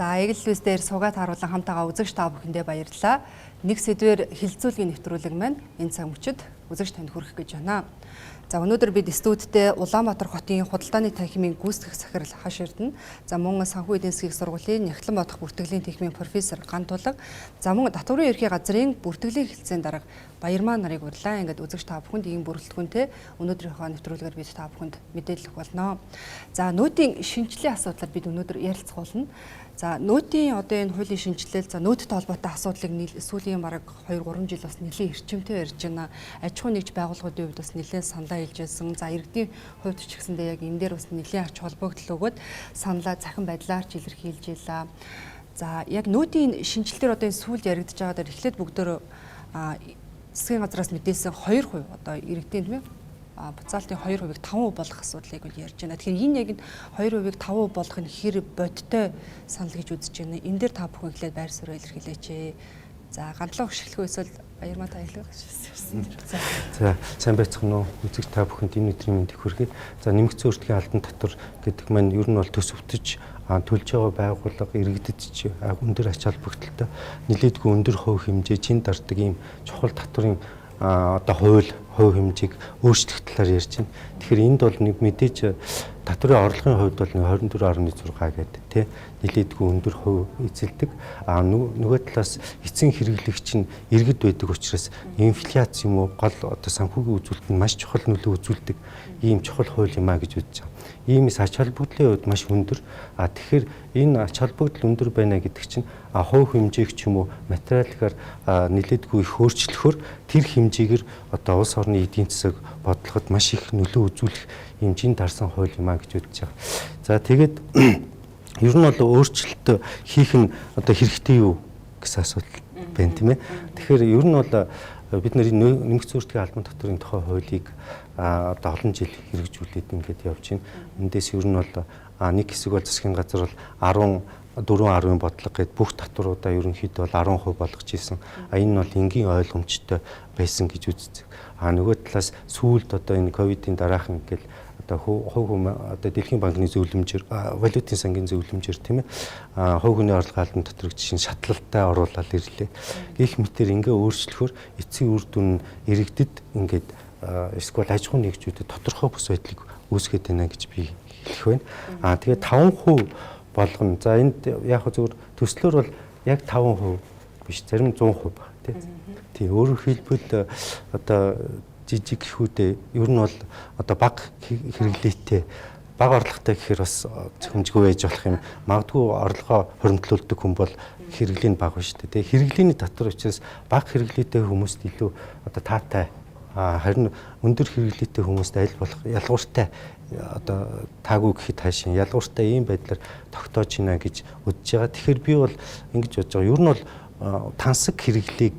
За Эгэл дээр суугаад харуулan хамтаага үзэгч та бүхэндээ баярлалаа. Нэг сэдвээр хэлэлцүүлгийн нэвтрүүлэг маань энэ цаг мөчид үзэгч танд хүргэх гэж байна. За өнөөдөр бид студидтэй Улаанбаатар хотын худалдааны танхимын гүйцэтгэх захирал Хаш Эрдэнэ, за мөн санхүү эдийн засгийн сургуулийн Нягтлан бодох бүртгэлийн техникийн профессор Гантулга, за мөн татварын ерхий газрын бүртгэлийн хэлтсийн дарга Баярмаа нарыг урлаа. Ингээд үзэгч та бүхэнд ийм бүрэлдэхүүнтэй өнөөдрийнхөө нэвтрүүлгээр бид та бүхэнд мэдээлэх болно. За нүүдийн шинжлэлийн асуудлаар бид өнөөдөр ярилцах болно. За нүүдийн одоо энэ хуулийн шинжилэл, за нүүдтэй холбоотой асуудлыг сүүлийн бараг 2 3 жил бас нэлээд эрчимтэй ярьж байна. Аж ахуйн нэгж байгууллагуудын хувьд бас нэлээд саналаа хэлж байсан. За иргэдийн хувьд ч гэсэндээ яг энэ дээр бас нэлээд ач холбогдол өгөөд саналаа цахим байдлаар ч илэрхийлж илаа. За яг нүүдийн шинжилэл дээр одоо энэ сүүлд яригдж байгаа дээр эхлээд бүгдөө засгийн газраас мэдээлсэн 2% одоо иргэдийн, тийм ээ, буцаалтын 2%-ыг 5% болгох асуудлыг бол ярьж байна. Тэгэхээр энэ яг энэ 2%-ыг 5% болгох нь хэр бодтой санал гэж үзэж байна. Энэ дээр та бүхэн эхлээд байр сууриа илэрхийлээч. За гантлаа хөшиглэх эсвэл Баярмаа та хэлэх. За сайн байцгаана уу. Үзэгч та бүхэнд энэ өдрийн мэндийг хүргэе. За нэмэгдсэн өртгийн албан татвар гэдэг маань ер нь бол төсөвтөж төлж байгаа байгууллага иргэдэд ч өндөр ач холбогдолтой, нэлээдгүй өндөр хувь хэмжээ чин дардаг ийм чухал татварын одоо хууль хувь хэмжээг өөрчлөх талаар ярьж байна. Тэгэхээр энд бол нэг мэдээж татварын орлогын хувьд бол 24.6 гэдэг тий нэлээдгүй өндөр хувь эзэлдэг. А нөгөө талаас эцсийн хэрэглэгч нь иргэд байдаг учраас инфляц юм уу гол одоо санхүүгийн үзүүлэлт нь маш чухал нөлөө үзүүлдэг ийм чухал хууль юм а гэж үзэж байгаа. Иймээс ач холбогдлын хувьд маш өндөр. А тэгэхээр энэ ач холбогдол өндөр байна гэдэг чинь хувь хэмжээг ч юм уу материалаар нэлээдгүй их өөрчлөхөөр тэр хэмжээгээр одоо улс орны эдийн засаг бодлогод маш их нөлөө үзүүлэх ийм жин дарсан хууль юм а гэж үзэж байгаа. За тэгээд ер нь бол өөрчлөлт хийх нь одоо хэрэгтэй юу гэсэн асуудал байна, тийм ээ. Тэгэхээр ер нь бол бид нэр нэмэгдсэн өртгийн албан татварын тухай хуулийг одоо олон жил хэрэгжүүлээд ингээд явж байна. Эндээс ер нь бол нэг хэсэг бол засгийн газар бол 14 10-ын бодлого гээд бүх татваруудаа ерөнхийдөө бол 10% болгож исэн. А энэ нь бол энгийн ойлгомжтой байсан гэж үздэг. А нөгөө талаас сүүлд одоо энэ ковидын дараахан ингээл одоо хувь хүн одоо Дэлхийн банкны зөвлөмжөөр, валютын сангийн зөвлөмжөөр, тийм ээ, хувь хүний орлогын албан татварыг жишээ нь шатлалтай оруулаад ирлээ. Гэх мэтэр ингээ өөрчлөхөөр эцсийн үр дүн нь иргэдэд ингээд эсвэл аж ахуйн нэгжүүдэд тодорхой бус байдлыг үүсгээд байна гэж би хэлэх байна. А тэгээ 5% болгоно. За энд яг зөвхөн төслөөр бол яг 5% биш, зарим 100% баг тий. Тий, өөрөөр хэлбэл одоо жижиг гэхүүдээ ер нь бол одоо бага хэрэглээтэй, бага орлоготой гэхээр бас зохимжгүй байж болох юм. Магадгүй орлогоо хуримтлуулдаг хүн бол хэрэглээ нь бага шүү дээ. Тэгээ хэрэглээний татвар учраас бага хэрэглээтэй хүмүүст илүү одоо таатай, харин өндөр хэрэглээтэй хүмүүст аль болох ялгууртай, одоо таагүй гэхэд хаашин ялгууртай ийм байдлаар тогтоож байна гэж үзэж байгаа. Тэгэхээр би бол ингэж бодож байгаа. Ер нь бол тансаг хэрэглээг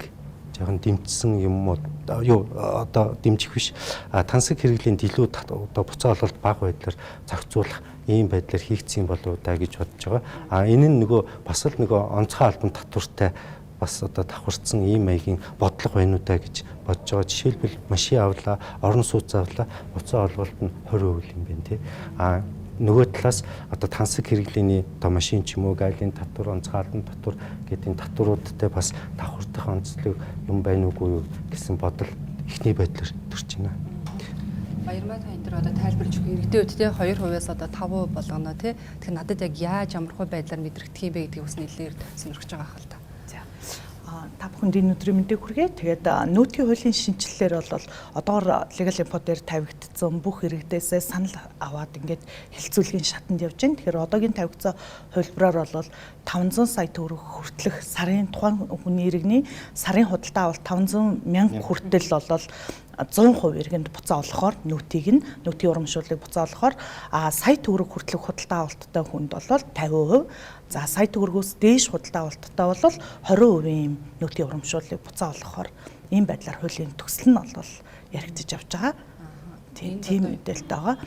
жоохон дэмжсэн юм уу, юу одоо дэмжих биш, а тансаг хэрэглээнд илүү одоо буцаа ололт бага байдлаар зохицуулах ийм байдлаар хийгдсэн болов уу да гэж бодож байгаа. А энэ нь нөгөө бас л нөгөө онцгой албан татвартай бас одоо давхарцсан ийм маягийн бодлого байна уу да гэж бодож байгаа. Жишээлбэл машин авлаа, орон сууц авлаа, буцаа олголт нь 20% юм байна тий. А нөгөө талаас одоо тансаг хэрэглээний одоо машин ч юм уу гайлын татвар, онцгой албан татвар гэдэг энэ татваруудтай бас давхардах онцлог юм байна уугүй юу гэсэн бодол эхний байдлаар төрж байна. Баярмаа та энэ дэр одоо тайлбарлаж өгөх иргэдийн хувьд те 2%-аас одоо 5% болгоно тий. Тэгэхээр надад яг яаж амархуй байдлаар мэдрэгдэх юм бэ гэдгийг бас нэлээд сонирхож байгаа хэл та. Та бүхэнд энэ өдрийн мэндийг хүргэе. Тэгээд нүүдгийн хуулийн шинэчлэлээр бол одоогор Legal Info дээр тавигдсан бүх иргэдээсээ санал аваад ингээд хэлэлцүүлгийн шатанд явж байна. Тэгэхээр одоогийн тавигдсан хувилбараар бол 500 сая төгрөг хүртэлх сарын тухайн хүний иргэний сарын худалдаа авалт 500 мянга хүртэл бол 100% иргэнд буцаа олохоор нөөтийг нь нөөтийн урамшууллыг буцаа олохоор, а сая төгрөг хүртэлх худалдаа авалттай хүнд бол 50%, за сая төгрөгөөс дээш худалдаа авалттай бол 20% нөөтийн урамшууллыг буцаа олохоор ийм байдлаар хуулийн төсөл нь бол яригдж явж байгаа. Тийм мэдээлэлтэй байгаа.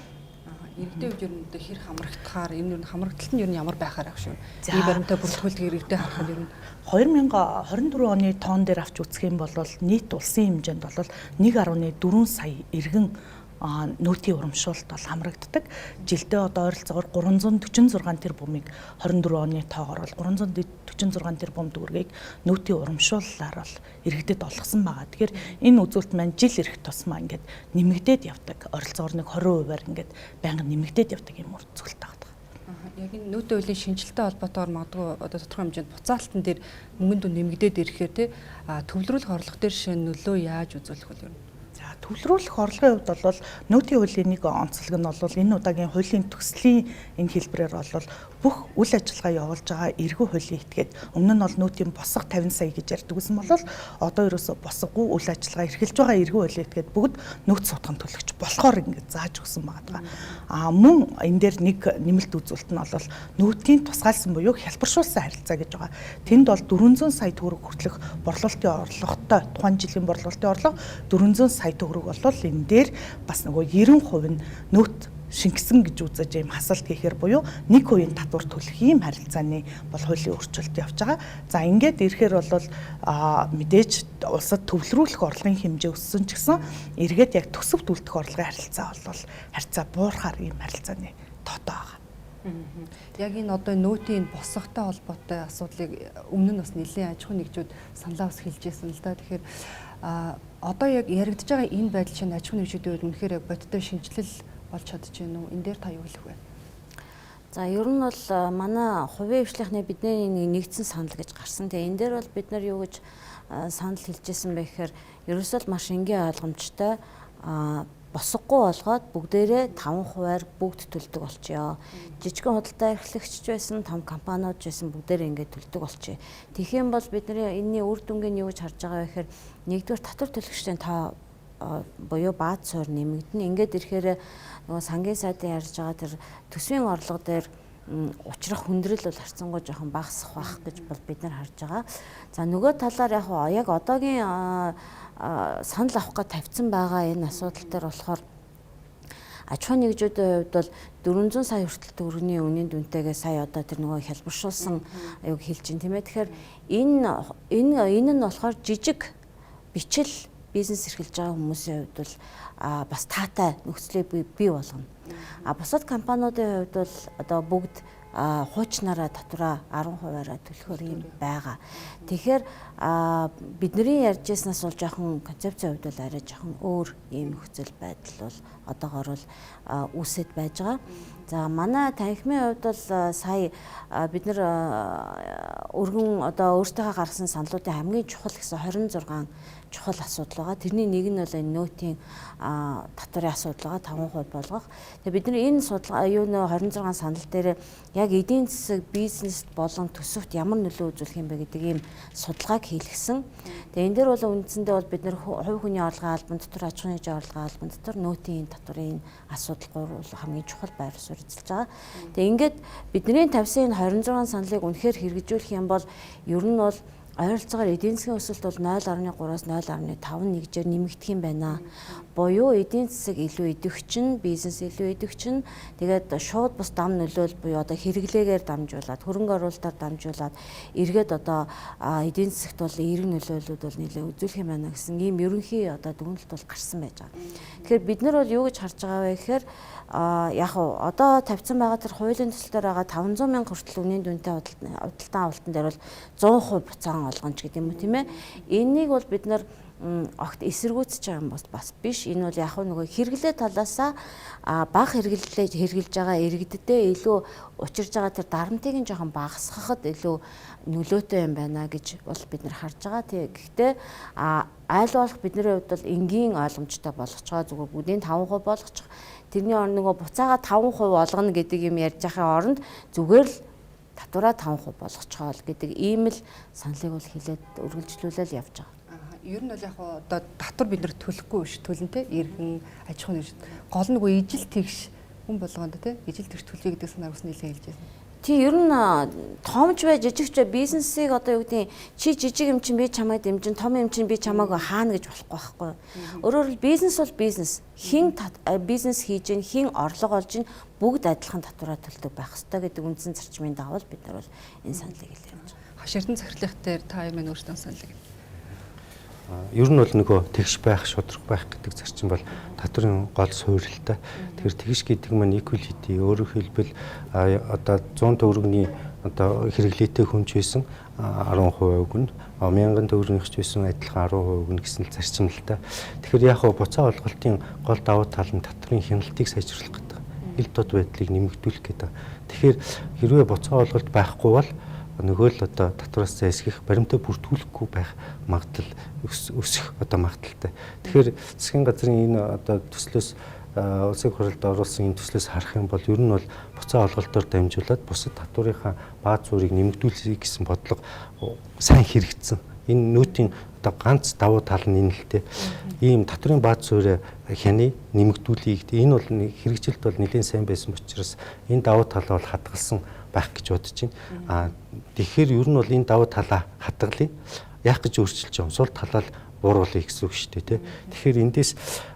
Иргэдийн хувьд ер нь одоо хэр хамрагдахаар, энэ ер нь хамрагдалт нь ер нь ямар байхаар ах шүү. Ийм баримтаа бүртгүүлдэг иргэдээ харахад ер нь 2024 оны тоон дээр авч үзэх юм бол нийт улсын хэмжээнд бол 1.4 сая иргэн нөөтийн урамшуулалт бол хамрагддаг. Жилдээ одоо ойролцоогоор 346 тэрбумыг 24 оны тоогоор бол 346 тэрбум төгрөгийг нөөтийн урамшууллаар бол иргэдэд олгосон байгаа. Тэгэхээр энэ үзүүлэлт маань жил ирэх тусмаа ингээд нэмэгдээд явдаг. Ойролцоогоор нэг 20%-аар ингээд байнга нэмэгдээд явдаг юм үзүүлэлт байгаа. Яг энэ нөөтийн хуулийн шинжилэлтэй холбоотойгоор магадгүй одоо тодорхой хэмжээнд буцаалтан дээр мөнгөн дүн нэмэгдээд ирэхээр тий төвлөрүүлэх орлого дээр шинэ нөлөө яаж үзүүлэх вэ юм? За, төвлөрүүлэх орлогын хувьд бол нөөтийн хуулийн нэг онцлог нь бол энэ удаагийн хуулийн төслийн энэ хэлбэрээр бол бүх үйл ажиллагаа явуулж байгаа эргэн хуулийн этгээд өмнө нь бол нөөтийн босго 50 сая гэж ярьдаг гэсэн бол одоо ерөөсө босгогүй үйл ажиллагаа эрхэлж байгаа эргэн хуулийн этгээд бүгд нөөц сутган төлөгч болохоор ингэж зааж өгсөн байгаа. А мөн энэ дээр нэг нэмэлт үзүүлэлт нь бол нөөтийн тусгаалсан буюу хялбаршуулсан харилцаа гэж байгаа. Тэнд бол 400 сая төгрөг хүртэлх борлуулалтын орлоготой тухайн жилийн борлуулалтын орлого 400 сая төгрөг бол энэ дээр бас нөгөө 90% нь нөөт шингэсэн гэж үзэж ийм хасалт хийхээр буюу 1% татвар төлөх ийм харилцааны бол хуулийн өөрчлөлт явж байгаа. За, ингээд ирэхээр бол мэдээж улсад төвлөрүүлэх орлогын хэмжээ өссөн ч гэсэн эргээд яг төсөвт үлдэх орлогын харилцаа бол харьцаа буурахаар ийм харилцааны тоотой байгаа. Яг энэ одоо нөөтийн босготой холбоотой асуудлыг өмнө нь бас нэлийн аж ахуйн нэгжүүд саналаа бас хэлж байсан л да. Тэгэхээр одоо яг яригдж байгаа энэ байдал чинь аж ахуйн нэгжүүдийн хувьд үнэхээр яг бодиттой шинжилэл болж чадж байна уу? Энэ дээр та юу хэлэх вэ? За, ер нь бол манай хувийн хвшлийнхний бидний нэг нэгдсэн санал гэж гарсан. Тэгээ энэ дээр бол бид нар юу гэж санал хэлжсэн бэ гэхээр ерөөсөө л маш энгийн ойлгомжтой босгогүй болгоод бүгдээрээ 5%-аар бүгд төлдөг болчихё. Жижигхэн худалдаа эрхлэгч байсан, том компаниуд ч байсан бүгдээрээ ингээд төлдөг болчихё. Тэгэх юм бол бидний энэний үр дүнгийн юу гэж харж байгаа вэ гэхээр нэгдүгээр татвар төлөгчдийн тоо буюу бааз суурь нэмэгдэнэ. Ингээд ирэхээр нөгөө сангийн сайдын ярьж байгаа тэр төсвийн орлого дээр учрах хүндрэл бол харьцангуй жоохон багасах байх гэж бол бид нар харж байгаа. За, нөгөө талаар яг яг одоогийн санал авах гэж тавьсан байгаа энэ асуудал дээр болохоор аж ахуйн нэгжүүдийн хувьд бол 400 сая хүртэл төгрөгийн үнийн дүнтэйгээ сая одоо тэр нөгөө хялбаршуулсан юг хэлж чинь тийм ээ. Тэгэхээр энэ энэ энэ нь болохоор жижиг бичил бизнес эрхэлж байгаа хүмүүсийн хувьд бол бас таатай нөхцөлийг бий болгоно. А бусад компаниудын хувьд бол одоо бүгд хуучнараа татвараа 10%-аараа төлөхөр юм байгаа. Тэгэхээр бидний ярьж байснаас бол жоохон концепцийн хувьд бол арай жоохон өөр ийм нөхцөл байдал бол одоогор бол үүсэт байж байгаа. За, манай танхимын хувьд бол сая бид нар өргөн одоо өөртөөхөө гаргасан саналуудын хамгийн чухал гэсэн 26 чухал асуудал байгаа. Тэрний нэг нь бол энэ нөөтийн татварын асуудал байгаа, 5% болгох. Тэгээ бид нар энэ судалгаа юу нөө 26 санал дээр яг эдийн засаг, бизнест болон төсөвт ямар нөлөө үзүүлэх юм бэ гэдэг ийм судалгааг хийлгэсэн. Тэгээ энэ дээр бол үндсэндээ бол бид нар хувь хүний орлогын албан дотор, аж ахуйн нэгжийн орлогын албан дотор нөөтийн татварын асуудал гурван хамгийн чухал байр суурь эзэлж байгаа. Тэгээ ингээд бидний тавьсан энэ 26 саналыг үнэхээр хэрэгжүүлэх юм бол ер нь бол ойролцоогоор эдийн засгийн өсөлт бол 0.3-аас 0.5 нэгжээр нэмэгдэх юм байна. Буюу эдийн засаг илүү идэвхжин, бизнес илүү идэвхжин. Тэгээд шууд бус дам нөлөөл буюу одоо хэрэглээгээр дамжуулаад, хөрөнгө оруулалтаар дамжуулаад эргээд одоо эдийн засагт бол эерэг нөлөөллүүд бол нэлээд үзүүлэх юм байна гэсэн ийм ерөнхий одоо дүгнэлт бол гарсан байж байгаа. Тэгэхээр бид нар бол юу гэж харж байгаа вэ гэхээр яг одоо тавьсан байгаа тэр хуулийн төсөл дээр байгаа 500 мянга хүртэл үнийн дүнтэй худалдан авалтан дээр бол 100% буцаан олгоно ч гэдэг юм уу, тийм ээ. Энийг бол бид нар огт эсэргүүцэж байгаа юм бас биш. Энэ бол яг нөгөө хэрэглээ талаасаа бага хэрэглээ хэрэглэж байгаа иргэддээ илүү учирж байгаа тэр дарамтыг нь жоохон багасгахад илүү нөлөөтэй юм байна гэж бол бид нар харж байгаа. Тэг гэхдээ аль болох бидний хувьд бол энгийн ойлгомжтой болгоцгоо зүгээр бүгдийн 5% болгочих. Тэрний орнд нөгөө буцаага 5% олгоно гэдэг юм ярьж байхын оронд зүгээр л татвараа 5% болгоцгоо л гэдэг ийм л саналыг бол хилээд үргэлжлүүлэл явж байгаа. Ер нь бол яг одоо татвар бид нар төлөхгүй биш, төлөн те, иргэн аж ахуйн нэгж гол нөгөө ижил тэгш хүн болгонд те ижил тэгш төлөе гэдэг санааг бас нэлээд хэлж байсан. Тий, ер нь томч бай, жижигч бай, бизнесийг одоо юу гэдгийг чи жижиг юм чинь би чамайг дэмжин, том юм чинь би чамайг хаана гэж болохгүй байхгүй. Өөрөөр хэл бизнес бол бизнес. Хин бизнес хийж гин, хин орлого олж гин бүгд адилхан татвараа төлдөг байх ёстой гэдэг үндсэн зарчмын дагуу бид нар бол энэ саналыг хэлээ явж байгаа. Хаширдан захирлах дээр та юм өөртөө саналыг. Ер нь бол нөгөө тэгш байх, шударга байх гэдэг зарчим бол татврын гол суурилтай. Тэгэхээр тэгш гэдэг маань equality, өөрөөр хэлбэл одоо 100 төгрөгийн одоо хэрэглээтэй хүн ч байсан 10% өгнө. 1000 төгрөгийнх ч байсан адилхан 10% өгнө гэсэн л зарчим л та. Тэгэхээр яг хөө буцаа олголтын гол давуу тал нь татврын хяналтыг сайжруулах гэдэг. Ил тод байдлыг нэмэгдүүлэх гэдэг. Тэгэхээр хэрвээ буцаа олголт байхгүй бол нөгөө л одоо татвараас зайлсхийх, баримтаа бүртгүүлэхгүй байх магадлал өсөх одоо магадлалтай. Тэгэхээр засгийн газрын энэ одоо төслөөс, улсын хурлд оруулсан энэ төслөөс харах юм бол ер нь бол буцаа олголтоор дамжуулаад бусад татварынхаа бааз суурийг нэмэгдүүлэе гэсэн бодлого сайн хэрэгжсэн. Энэ нүүтийн одоо ганц давуу тал нь энэ л дээ. Ийм татврын бааз суурь хяны нэмэгдүүлэе гэдэг. Энэ бол хэрэгжилт бол нэлээд сайн байсан учраас энэ давуу талаа бол хадгалсан байх гэж бодож байна. А тэгэхээр ер нь бол энэ давуу талаа хадгалъя. Яах гэж өөрчилж байгаа юм? Сул талаа л бууруулъя гэсэн үг шүү дээ, тэ. Тэгэхээр эндээс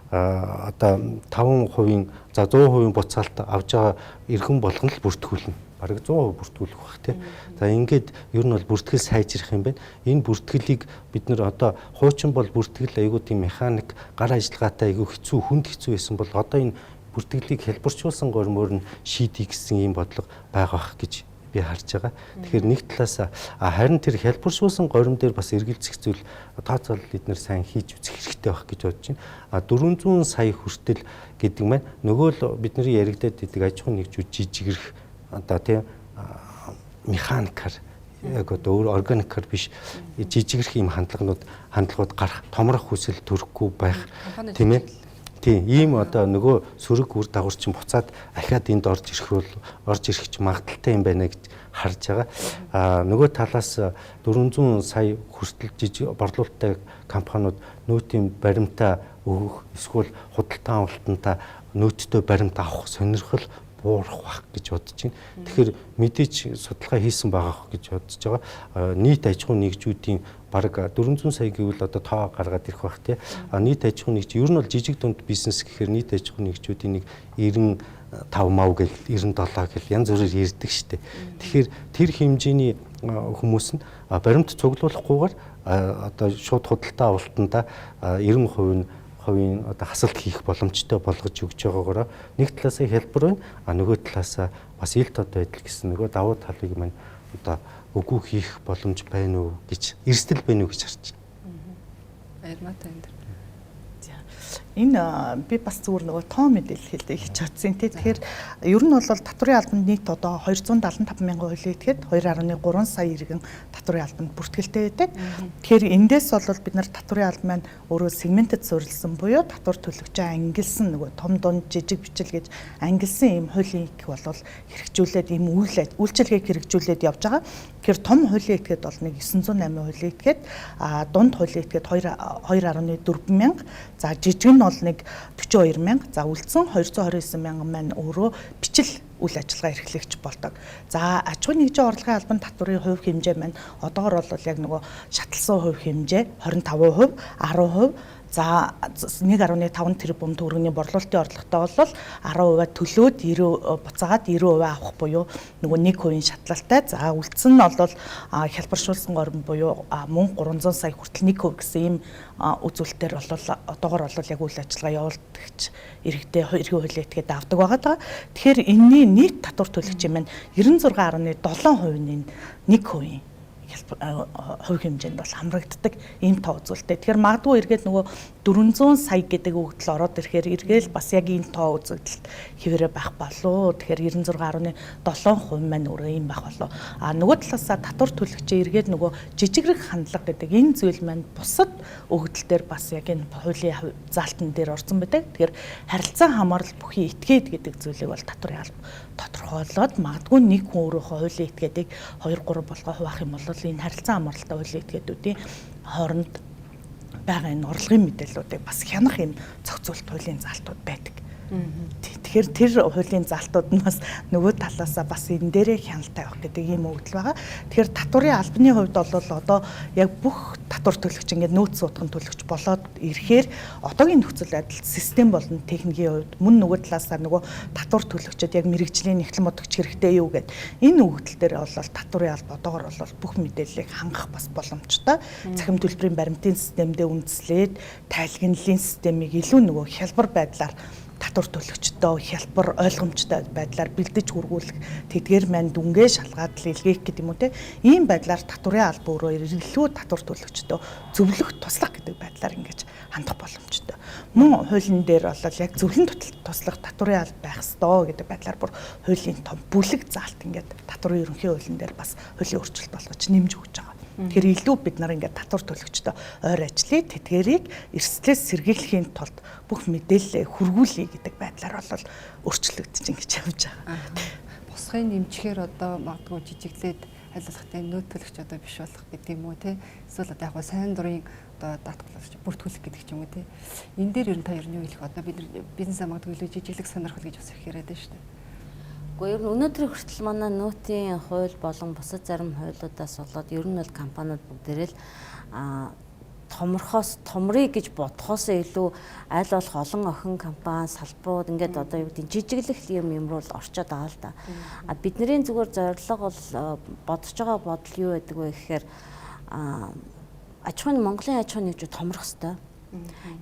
одоо 5%, за 100% буцаалт авж байгаа иргэн болгон л бүртгүүлнэ. Бараг 100% бүртгүүлэх бах, тий. За, ингээд ер нь бол бүртгэл сайжрах юм байна. Энэ бүртгэлийг бид нар одоо хуучин бол бүртгэл айгүй тийм механик, гар ажиллагаатай, айгүй хэцүү, хүнд хэцүү байсан бол одоо энэ бүртгэлийг хялбарчуулсан гормоор нь шийдье гэсэн ийм бодлого байгаа бах гэж би харж байгаа. Тэгэхээр нэг талаас харин тэр хялбаршуулсан горим дээр бас эргэлзэх зүйл тооцоолол эднэр сайн хийж үзэх хэрэгтэй байх гэж бодож байна. А 400 сая хүртэл гэдэг маань нөгөө л бидний яригадад идэг аж ахуйн нэгжүүд жижигрэх одоо тийм механикаар, яг одоо өөр органикаар биш, жижигрэх юм хандлагууд гарах, томрох хүсэл төрөхгүй байх, тийм ээ. Тийм, ийм одоо нөгөө сөрөг үр дагавар чинь буцаад ахиад энд орж ирэх бол орж ирэх ч магадлалтай юм байна гэж харж байгаа. А нөгөө талаас 400 сая хүртэл жижиг борлуулалттай компаниуд нөөтийн баримтаа өгөх эсвэл худалдан авалтантаа нөөттэй баримт авах сонирхол буурах бах гэж бодож байна. Тэгэхээр мэдээж судалгаа хийсэн байгаа гэж бодож байгаа. Нийт аж ахуйн нэгжүүдийн бараг 400 сая гэвэл одоо тоо гаргаад ирэх бах, тий. А нийт аж ахуйн нэгж ер нь бол жижиг дунд бизнес гэхээр нийт аж ахуйн нэгжүүдийн нэг 95 мав гэл, 97 гэл янз бүрээр ирдэг штэ. Тэгэхээр тэр хэмжээний хүмүүс нь баримт цуглуулахгүйгээр одоо шууд худалдаа авалтандаа 90% нь хувийн одоо хасалт хийх боломжтой болгож өгч байгаагаараа нэг талаасаа хялбар байна. А нөгөө талаасаа бас ил тод байдал гэсэн нөгөө давуу талыг маань одоо үгүй хийх боломж байна уу гэж, эрсдэл байна уу гэж харж байна. Баярмаатай энэ. Энэ би бас зүгээр нөгөө тоо мэдээлэл хэлдэг хийж чадсан тий. Тэгэхээр ер нь бол татврын албанд нийт одоо 275 мянган хуулийн этгээд 2.3 сая иргэн татврын албанд бүртгэлтэй байдаг. Тэгэхээр эндээс бол бид нар татврын албан маань өөрөө сегментэд суурилсан буюу татвар төлөгчөө ангилсан, нөгөө том, дунд, жижиг, бичил гэж ангилсан ийм хуулийн их бол хэрэгжүүлээд, ийм үйлчилгээг хэрэгжүүлээд явж байгаа. Тэгэхээр том хуулийн этгээд бол нэг 908 хуулийн этгээд, а дунд хуулийн этгээд 2.4 мянга, за жижиг нь бол нэг 42 мянга, за үлдсэн 229 мянган маань өөрөө бичил үйл ажиллагаа эрхлэгч болдог. За, аж ахуйн нэгжийн орлогын албан татварын хувь хэмжээ маань одоогор бол яг нөгөө шатлсан хувь хэмжээ 25%, 10%, за 1.5 тэрбум төгрөгийн борлуулалтын орлоготой бол 10% төлөөд 90 буцаагаад 90% авах буюу нөгөө 1% шатлалтай. За, үлдсэн нь бол хялбаршуулсан горим буюу мөн 300 сая хүртэл 1% гэсэн ийм үзүүлэлтээр бол одоогор бол яг үйл ажиллагаа явуулдагч иргэдээ эрхийн хуулийн этгээд авдаг байгаа даа. Тэгэхээр энэний нийт татвар төлөгч юм маань 96.7% нь 1% хувь хэмжээнд бол хамрагддаг ийм тоо үзүүлэлттэй. Тэгэхээр магадгүй эргээд нөгөө 400 сая гэдэг өгөгдөл ороод ирэхээр эргээл бас яг ийм тоо үзэгдэлт хэвээрээ байх болов. Тэгэхээр 96.7% маань өөрөө ийм байх болов. А нөгөө талаасаа татвар төлөгчөө эргээд нөгөө жижигрэх хандлага гэдэг энэ зүйл маань бусад өгөгдөл дээр бас яг энэ хуулийн заалтан дээр орсон байдаг. Тэгэхээр харилцан хамаарал бүхий этгээд гэдэг зүйлийг бол татварын алба тодорхойлоод, магадгүй нэг хүн өөрөөхөө хуулийн этгээдийг 2 3 болгоо хуваах юм бол энэ харилцан хамааралтай хуулийн этгээдүүдийн хооронд байгаа энэ орлогын мэдээллүүдийг бас хянах юм зохицуулт хуулийн заалтууд байдаг. Тэгэхээр тэр хуулийн залтууд нь бас нөгөө талаасаа бас энэ дээрээ хяналт тавих гэдэг ийм өгдөл байгаа. Тэгэхээр татварын албаны хувьд бол одоо яг бүх татвар төлөгч ингээд нөөц суудхан төлөгч болоод ирэхээр одоогийн нөхцөл байдал систем болон техникийн хувьд мөн нөгөө талаасаа нөгөө татвар төлөгчд яг мэрэгжлийн нэгтлэн бодогч хэрэгтэй юу гэд энэ өгдөл дээр бол татварын алба одоогор бол бүх мэдээллийг хангах бас боломжтой. Цахим төлбөрийн баримтын системдээ үндэслээд тайлгналын системийг илүү нөгөө хялбар байдлаар татвар төлөгчдөө хялбар ойлгомжтой байдлаар бэлдэж хүргүүлэх тэдгээр маань дүнгээ шалгаад л илгээх гэдэг юм уу те ийм байдлаар татварын алба өөрөө илүү татвар төлөгчдөө зөвлөх туслах гэдэг байдлаар ингэж хандах боломжтой. Мөн хуулийн дээр бол яг зөвлөн туслах татварын алба байх ёстой гэдэг байдлаар бүр хуулийн том бүлэг заалт ингээд татварын ерөнхий хуулийн дээр бас хуулийн өөрчлөлт болгож нэмж өгч байгаа. Тэгэхээр илүү бид нар ингээд татвар төлөгчдөө ойр ажиллая, тэдгэрийг эрсдлээс сэргийлэхийн тулд бүх мэдээлэлээ хүргүүлье гэдэг байдлаар бол өөрчлөгдөж ингэж явж байгаа. Босхын нэмчээр одоо магадгүй жижиглээд аль болохтай нөөт төлөгч одоо биш болох гэдэг юм уу те? Эсвэл одоо яг сайн дурын одоо даатгалж бүртгүүлэх гэдэг ч юм уу те? Энэ дээр ер нь та ер нь юу хэлэх вэ? Одоо бид нар бизнесээ магадгүй илүү жижиглэх сонирхол гэж бас их яриад байна шүү дээ. Гэхдээ ер нь өнөөдрийн хүртэл манай нөөтийн хууль болон бусад зарим хуулиудаас болоод ер нь бол компаниуд бүгдээрээ л томорхоос томрыг гэж бодхоос илүү аль болох олон охин компани салбарууд ингээд одоо юу гэдэг жижиглэх юм юм руу л орчоод байгаа л да. А бидний зүгээр зорилго бол бодож байгаа бодол юу байдаг вэ гэхээр аж ахуйн Монголын аж ахуйн нэгжүүд томрох хэвээр.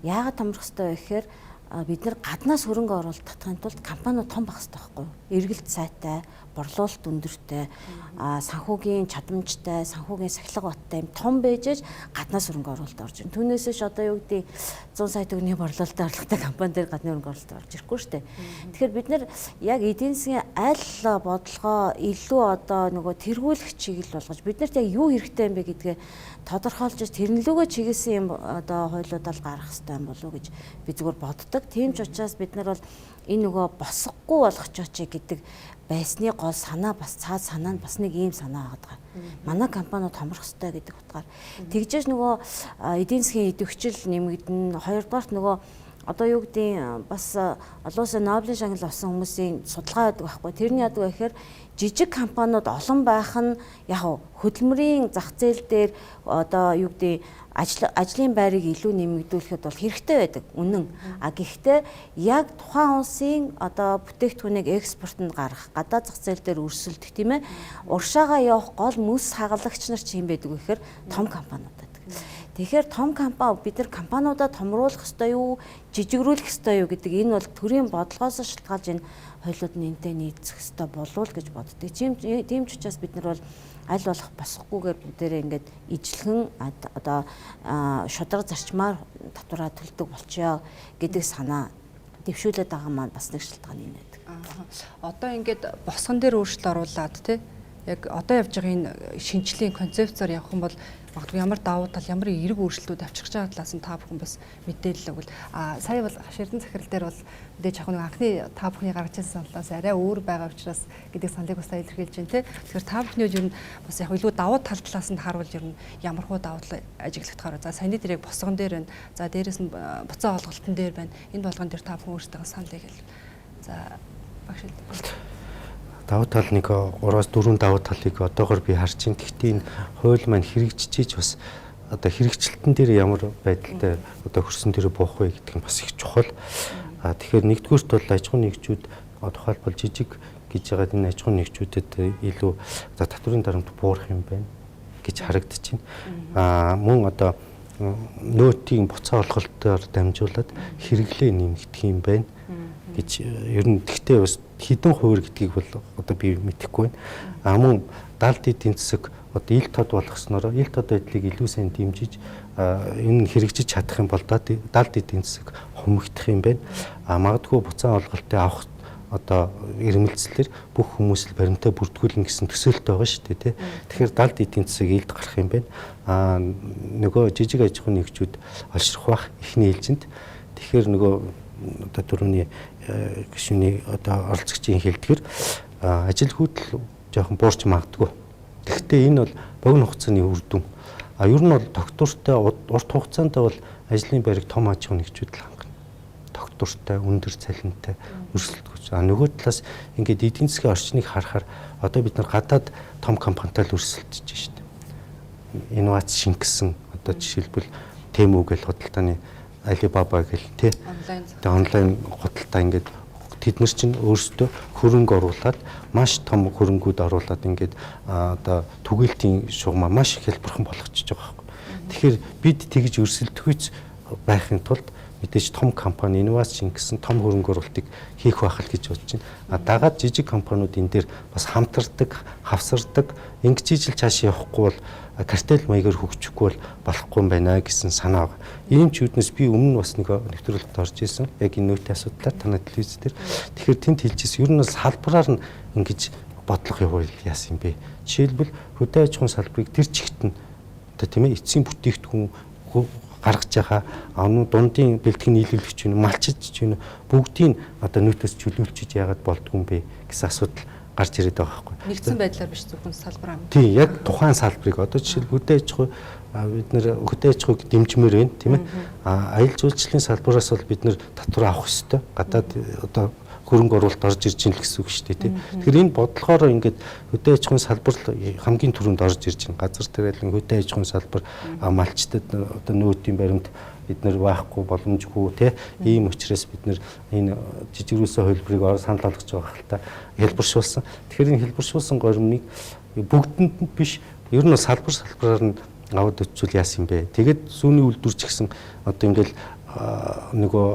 Яагаад томрох хэвээр вэ гэхээр бид нар гаднаас хөрөнгө оруулалт татахын тулд компаниуд том байх хэрэгтэй байхгүй юу? Эргэлт сайтай, борлуулалт өндөртэй, санхүүгийн чадамжтай, санхүүгийн сахилга баттай юм том байж гаднаас хөрөнгө оруулалт орж ирнэ. Түүнээс биш одоо юу гэдэг 100 сая төгрөгийн борлуулалттай орлоготой компани дээр гадны хөрөнгө оруулалт орж ирэхгүй шүү дээ. Тэгэхээр бид нар яг эдийн засгийн аль бодлогоо илүү одоо нөгөө тэргүүлэх чиглэл болгож бид нарт яг юу хэрэгтэй юм бэ гэдгээ тодорхойлж тэрнлүүгээ чиглэсэн юм одоо хуулиудаа л гаргах хэрэгтэй юм болов уу гэж би зүгээр боддог. Тийм ч учраас бид нар бол энэ нөгөө босгогүй болгочооч гэдэг байсны гол санаа бас цаад санаа нь бас нэг ийм санаа байгаа. Манай компаниуд томрох ёстой гэдэг утгаар. Тэгжээж нөгөө эдийн засгийн идэвхжил нэмэгдэн. Хоёрдугаарт нөгөө одоо юу гэдгийг бас олон улсын Нобелийн шагнал авсан хүмүүсийн судалгаа байдаг байхгүй. Тэрний яадаг вэ гэхээр жижиг компаниуд олон байх нь яг хөдөлмөрийн зах зээл дээр одоо юу гэдгийг ажлын байрыг илүү нэмэгдүүлэхэд бол хэрэгтэй байдаг. Үнэн. А гэхдээ яг тухайн улсын одоо бүтээгдэхүүнийг экспортод гаргах, гадаад зах зээл дээр өрсөлдөх тийм ээ. Уршаага явах гол мөс хагалагч нар чи юм байдаг вэ гэхээр том компаниуд байдаг. Тэгэхээр том компани бид нар компаниудаа томруулах ёстой юу, жижигрүүлэх ёстой юу гэдэг энэ бол төрийн бодлогоос шалтгаалж энэ хуулиуд нь энтэй нийцэх ёстой болов уу гэж боддог. Тийм ч учраас бид нар бол аль болох босгохгүйгээр бүгдээрээ ингээд ижлэхэн одоо шударга зарчмаар татвараа төлдөг болчихё гэдэг санаа дэвшүүлээд байгаа маань бас нэг шалтгаан энэ байдаг. Одоо ингээд босгон дээр өөрчлөлт оруулаад тий яг одоо явж байгаа энэ шинжлэлийн концепцээр явах юм бол магадгүй ямар давуу тал, ямар эерэг өөрчлөлтүүд авчирч байгаа талаас нь та бүхэн бас мэдээлэл өгвөл. А сая бол Хаширдан захирал дээр бол мэдээж яг нэг анхны та бүхний гаргаж ирсэн саналаас арай өөр байгаа учраас гэдэг саналыг бас илэрхийлж байна те. Тэгэхээр та бүхний ер нь бас яг илүү давуу тал талаас нь харуул ер нь ямар хуу давуу тал ажиглагдахаар. За саяны дээр яг босгон дээр байна. За дээрэс нь буцаа олголтон дээр байна. Энэ болгон дээр та бүхэн өөрсдөө саналыг хэл. За багш хэл. Давуу тал нэг 3-4 давуу талыг одоогор би харж байна. Гэхдээ энэ хууль маань хэрэгжиж бас одоо хэрэгжилтэн дээр ямар байдалтай одоо хөрсөн дээр буух вэ гэдэг нь бас их чухал. А тэгэхээр нэгдүгüүрт бол аж ахуйн нэгжүүд тухайлбал жижиг гэж байгаа энэ аж ахуйн нэгжүүдэд илүү одоо татварын дарамт буурах юм байна гэж харагдаж байна. А мөн одоо нөөтийн буцаа олголтоор дамжуулаад хэрэглээ нэмэгдэх юм байна гэж ер нь тэгтээ бас хэдэн хувир гэдгийг бол одоо би мэдэхгүй байна. А мөн далд эдийн засаг одоо ил тод болгоснороо ил тод байдлыг илүү сайн дэмжиж энэ хэрэгжиж чадах юм бол далд эдийн засаг хумигдах юм байна. А магадгүй буцаан олголтыг авах одоо ирмэлцлэр бүх хүмүүс л баримтаа бүртгүүлнэ гэсэн төсөөлтөй байгаа шүү дээ тий. Тэгэхээр далд эдийн засаг илд гарах юм байна. А нөгөө жижиг аж ахуйн нэгжүүд олширх бах эхний ээлжинд. Тэгэхээр нөгөө одоо түрүүний гишүүний одоо оролцогчийн хэлдгэр ажил хөдөл жоохон буурч магадгүй. Тэгэхдээ энэ бол богино хугацааны үр дүн. А ер нь бол тогтвортой урт хугацаанд бол ажлын байрыг том аж ахуйн нэгжүүд л хангана. тогтвортой, өндөр цалинтай өрсөлдөх. А нөгөө талаас ингээд эдийн засгийн орчныг харахаар одоо бид нар гадаад том компанитай л өрсөлдөж шít. Инновац шингэсэн, одоо жишээлбэл Temu гэл худалдааны Alibaba гэл тий. Онлайн худалдаа ингээд тэд нар чинь өөрсдөө хөрөнгө оруулаад, маш том хөрөнгүүд оруулаад ингээд одоо түгээлтийн шугамаа маш их хялбархан болгочихж байгаа байхгүй. Тэгэхээр бид тэгж өрсөлдөхүйц байхын тулд мэдээж том компани инновац шингэсэн том хөрөнгө оруулалтыг хийх байх л гэж бодож байна. А дагаад жижиг компаниуд энэ дээр бас хамтардаг, хавсардаг, ингэж ижил цааш явахгүй бол картел маягаар хөгжихгүй бол болохгүй юм байна гэсэн санаа байгаа. Ийм ч үүднээс би өмнө нь бас нэг нэвтрүүлэгт орж исэн. Яг энэ нөөтийн асуудлаар танай телевиз дээр. Тэгэхээр тэнд хэлж ирсэн. Ер нь бол салбараар нь ингэж бодлого явуул яасан юм бэ? Жишээлбэл хөдөө аж ахуйн салбарыг тэр чигт нь одоо тийм эцсийн бүтээгдэхүүн гаргаж байгаа ануу дундын бэлтгэн нийлүүлэгч юм, малчид ч юм, бүгдийг одоо нөөтөөс чөлөөлчиж яагаад болдгүй юм бэ гэсэн асуудал гарч ирээд байгаа байхгүй. Нэгдсэн байдлаар биш, зөвхөн салбар юм. Тийм, яг тухайн салбарыг одоо жишээл хөдөө аж ахуй, бид нэр хөдөө аж ахуйг дэмжмээр байна, тийм ээ. А аялал жуулчлалын салбараас бол бид нэр татвар авах ёстой. Гадаад одоо хөрөнгө оруулалт орж ирж байна л гэсэн үг шүү дээ, тийм. Тэгэхээр энэ бодлогоороо ингээд хөдөө аж ахуйн салбар хамгийн түрүүнд орж ирж байна. Газар тариалан, хөдөө аж ахуйн салбар, малчтад одоо нөөтийн баримт бид нэр байхгүй, боломжгүй, тий. Ийм учраас бид нэр энэ жижигрүүлсэн хувилбарыг санал болгож байгаа хэл та хэлбэршүүлсэн. Тэгэхээр энэ хэлбэршүүлсэн горимыг бүгдэнд нь биш, ер нь салбар салбараар нь аваад очивол яасан юм бэ? Тэгээд сүүний үйлдвэр ч гэсэн одоо ингээл нөгөө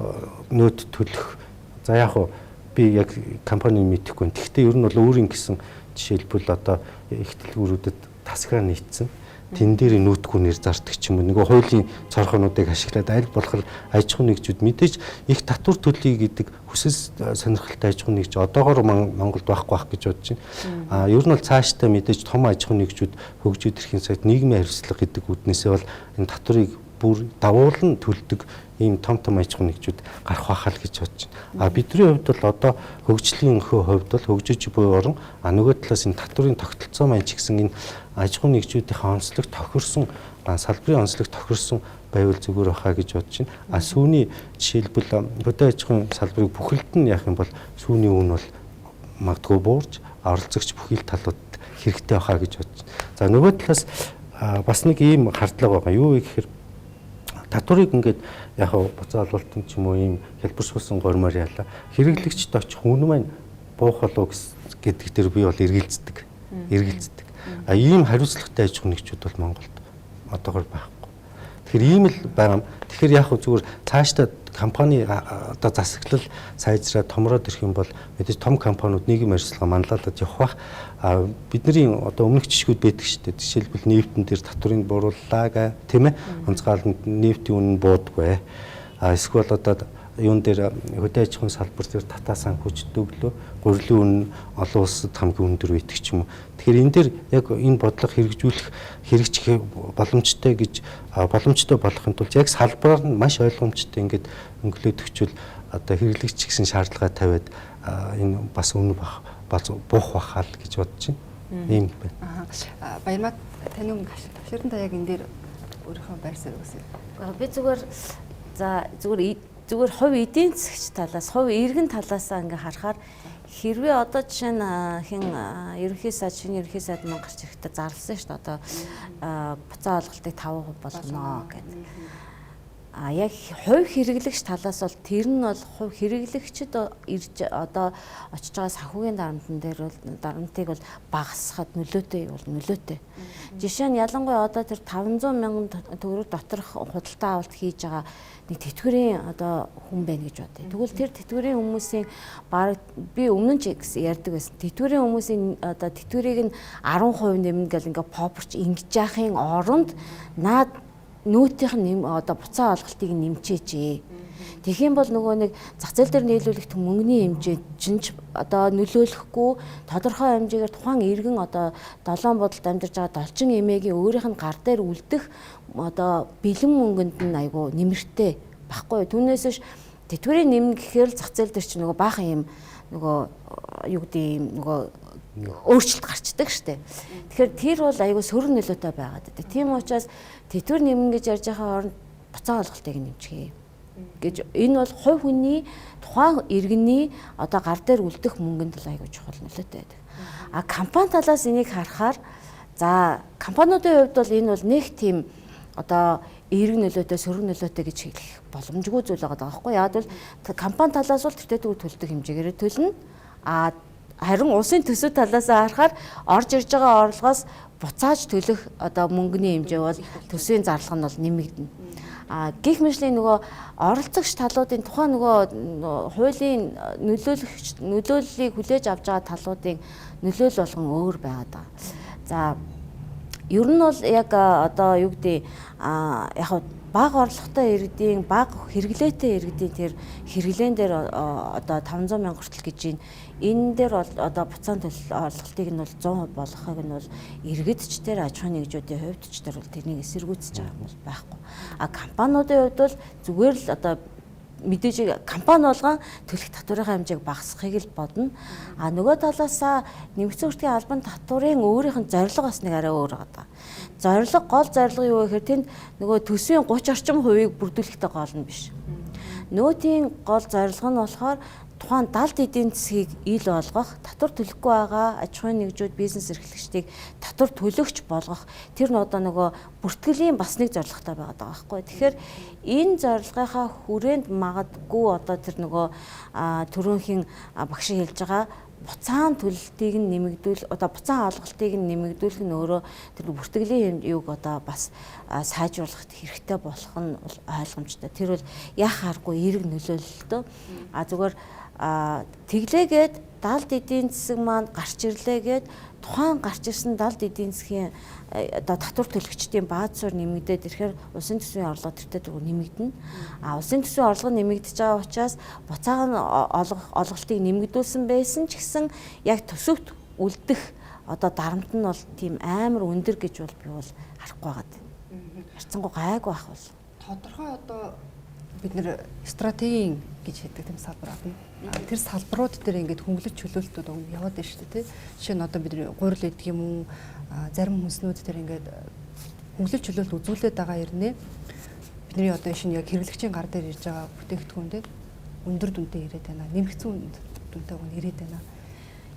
нөөт төлөх, за яг уу би яг компаниг мэдэхгүй. Тэгэхдээ ер нь бол өөрийн гэсэн жишээлбэл одоо их дэлгүүрүүдэд тасгаа нийцсэн. Тэн дээр нүүтгүй нэр зардаг ч юм уу. Нөгөө хуулийн цорхоонуудыг ашиглаад аль болох аж ахуйн нэгжүүд мэдээж их татвар төлөе гэдэг хүсэл сонирхолтой аж ахуйн нэгж одоогоор Монголд байхгүй байх гэж бодож байна. А ер нь бол цаашдаа мэдээж том аж ахуйн нэгжүүд хөгжиж ирэхин цагт нийгмийн хариуцлага гэдэг үднээсээ бол энэ татварыг бүр давуулан төлдөг ийм том том аж ахуйн нэгжүүд гарах байхаа л гэж бодож байна. А бидний хувьд бол одоо хөгжлийн хувьд бол хөгжиж буй орон, а нөгөө талаас энэ татварын тогтолцоо маань ч гэсэн энэ аж ахуйн нэгжүүдийн онцлог тохирсон, салбарын онцлог тохирсон байвал зүгээр байхаа гэж бодож байна. А сүүний жишээлбэл хөдөө аж ахуйн салбарыг бүхэлд нь яах юм бол сүүний үн бол магадгүй буурж оролцогч бүхий л талууд хэрэгтэй байхаа гэж бодож байна. За нөгөө талаас бас нэг ийм хардлага байгаа. Юу вэ гэхээр татварыг ингээд яг буцаа ололтон ч юм уу ийм хэлбэршүүлсэн гормоор яалаа. Хэрэглэгчд очих үн маань буух болов гэдэг дээр би бол эргэлздэг. Эргэлздэг. А ийм хариуцлагатай аж ахуйн нэгжүүд бол Монголд одоогор байхгүй. Тэгэхээр ийм л байгаа юм. Тэгэхээр яг зүгээр цаашдаа компани одоо засаглал сайжраа томроод ирэх юм бол мэдээж том компаниуд нийгэм хариуцлага манлайлаад явах бах. А бидний одоо өмнөх жишгүүд байдаг шүү дээ. Жишээлбэл нефтэн дээр татварыг буурууллаа гэ, тийм ээ. Онцгойлонд нефтийн үнэ нь буудаггүй. А эсвэл одоо юун дээр хөдөө аж ахуйн салбар дээр татаа санхүүждэг өглөө гурилын үнэ олон улсад хамгийн өндөр байдаг ч юм уу. Тэгэхээр энэ дээр яг энэ бодлого хэрэгжүүлэх хэрэгжих боломжтой гэж боломжтой болохын тулд яг салбараар нь маш ойлгомжтой ингээд өнгөлөөд өгчвөл одоо хэрэглэгч гэсэн шаардлага тавиад энэ бас үнэ бах буух бахаа л гэж бодож байна. Ийм байна. Баярмаа, таны өмнө тавширан та яг энэ дээр өөрийнхөө байр суурь үсэ. Би зүгээр за зүгээр хувь эдийн засгч талаас, хувь иргэн талаасаа ингээ харахаар хэрвээ одоо жишээ нь хин ерөнхий сайд, шинэ ерөнхий сайд маань гарч ирэхдээ зарласан шүү дээ. Одоо буцаа олголтыг 5% болгоно гэдэг. А яг хувь хэрэглэгч талаас бол тэр нь бол хувь хэрэглэгчд ирж одоо очиж байгаа санхүүгийн дарамтан дээр бол дарамтыг бол багасгахад нөлөөтэй бол нөлөөтэй. Жишээ нь ялангуяа одоо тэр 500 мянган төгрөг доторх худалдаа авалт хийж байгаа нэг тэтгэврийн одоо хүн байна гэж бодъё. Тэгвэл тэр тэтгэврийн хүмүүсийн бараг би өмнө нь ч ярьдаг байсан. Тэтгэврийн хүмүүсийн одоо тэтгэврийг нь 10% нэмнэ гэл ингээ попорч ингэж яахын оронд наад нөөтийнх нь одоо буцаа олголтыг нэмчээч. Тэгэх юм бол нөгөө нэг зах зээл дээр нийлүүлэх мөнгөний хэмжээ чинь ч одоо нөлөөлөхгүй тодорхой хэмжээгээр тухайн иргэн одоо долоон бодолд амьдарч байгаа долчин эмээгийн өөрийнх нь гар дээр үлдэх одоо бэлэн мөнгөнд нь айгүй нэмэртэй баггүй. Түүнээс биш тэтгэврийн нэмнэ гэхээр л зах зээл дээр чинь нөгөө баахан юм нөгөө юу гэдэг юм нөгөө өөрчлөлт гарчдаг штэ. Тэгэхээр тэр бол айгүй сөрөг нөлөөтэй байгаад байдаг. Тийм учраас тэтгэвэр нэмнэ гэж ярьж байгаа хооронд буцаа олголтыг нэмчихье. гэж энэ бол хувь хүний тухайн иргэний одоо гар дээр үлдэх мөнгөнд л айгүй чухал нөлөөтэй байдаг. А компани талаас энийг харахаар за компаниудын хувьд бол энэ бол нэг тийм одоо эерэг нөлөөтэй, сөрөг нөлөөтэй гэж хэлэх боломжгүй зүйл байгаа байхгүй. Яг бол компани талаас бол тэртээ төлдөг хэмжээгээр төлнө. А харин улсын төсөв талаас харахаар орж ирж байгаа орлогоос буцааж төлөх одоо мөнгөний хэмжээ бол төсвийн зарлага нь бол нэмэгдэнэ. А гих мэтлийн нөгөө оролцогч талуудын тухайн нөгөө хуулийн нөлөөлөгч нөлөөллийг хүлээж авч байгаа талуудын нөлөөлөл болгон өөр байгаад байгаа. За ер нь бол яг одоо юу гэдэг яг бага орлоготой иргэдийн бага хэрэглээтэй иргэдийн тэр хэрэглээн дээр одоо 500 мянга хүртэл гэж байна. Энэ дээр бол одоо буцаан төлөл орлогыг нь бол 100% болгохыг нь бол иргэдч тэр аж ахуйн нэгжүүдийн хувьд ч тэр бол тэрнийг эсэргүүцэж байгаа юм бол байхгүй. А компаниудын хувьд бол зүгээр л одоо мэдээж компани болгон төлөх татварын хэмжээг багасгахыг л бодно. А нөгөө талаасаа нэмэгдсэн өртгийн албан татварын өөрийнх нь зорилго бас нэг арай өөр байгаа. Зорилго гол зорилго юу гэхээр тэнд нөгөө төсвийн 30 орчим хувийг бүрдүүлэхтэй гол нь биш. Нөөтийн гол зорилго нь болохоор тухайн далд эдийн засгийг ил болгох, татвар төлөхгүй байгаа аж ахуйн нэгжүүд, бизнес эрхлэгчдийг татвар төлөгч болгох тэр нь одоо нөгөө бүртгэлийн бас нэг зорилготой байгаа даа байхгүй. Тэгэхээр энэ зорилгынхаа хүрээнд магадгүй одоо тэр нөгөө түрүүнхийн багш хэлж байгаа буцаан төлөлтийг нь нэмэгдүүл одоо буцаан олголтыг нь нэмэгдүүлэх нь өөрөө тэр бүртгэлийн юуг одоо бас сайжруулахад хэрэгтэй болох нь ойлгомжтой. Тэр бол яах аргагүй эерэг нөлөөлөлтөө. А зүгээр тэглээгээд далд эдийн засаг маань гарч ирлээгээд тухайн гарч ирсэн далд эдийн засгийн одоо татвар төлөгчдийн бааз суурь нэмэгдээд ирэхээр улсын төсвийн орлого тэртээ дөрөв нэмэгдэнэ. А улсын төсвийн орлого нэмэгдэж байгаа учраас буцаага нь олголтыг нэмэгдүүлсэн байсан ч гэсэн яг төсөвт үлдэх одоо дарамт нь бол тийм амар өндөр гэж бол би бол харахгүй байгаа. Харцангуй гайгүй байх бол. Тодорхой одоо бид нэр стратегийн гэж хэлдэг тийм салбар авна. Тэр салбарууд дээр ингээд хөнгөлөж чөлөөлтүүд яваад байна шүү дээ, тий. Жишээ нь одоо бид гурил идэх юм уу, зарим хүнснүүд дээр ингээд хөнгөлөж чөлөөлт үзүүлээд байгаа ирнэ. Бидний одоо шинэ яг хэрэглэгчийн гар дээр ирж байгаа бүтээгдэхүүн дээр өндөр дүнтэй ирээд байна. Нэмэгдсэн дүнтэй үн ирээд байна.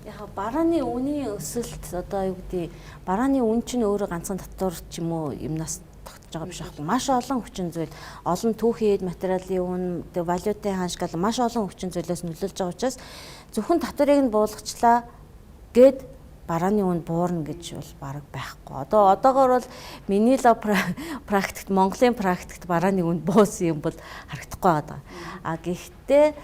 Яг барааны үнийн өсөлт одоо юу гэдэг барааны үн чинь өөрөө ганцхан татвар ч юм уу юмнаас тогтож байгаа биш аахгүй. Маш олон хүчин зүйл, олон түүхийн эд материалын үн, валютын ханш гал маш олон хүчин зүйлээс нөлөөлж байгаа учраас зөвхөн татварыг нь буулгачлаа гэд барааны үн буурна гэж бол бараг байхгүй. Одоо одоогоор бол миний л практикт Монголын практикт барааны үн буусан юм бол харагдахгүй байгаа. А гэхдээ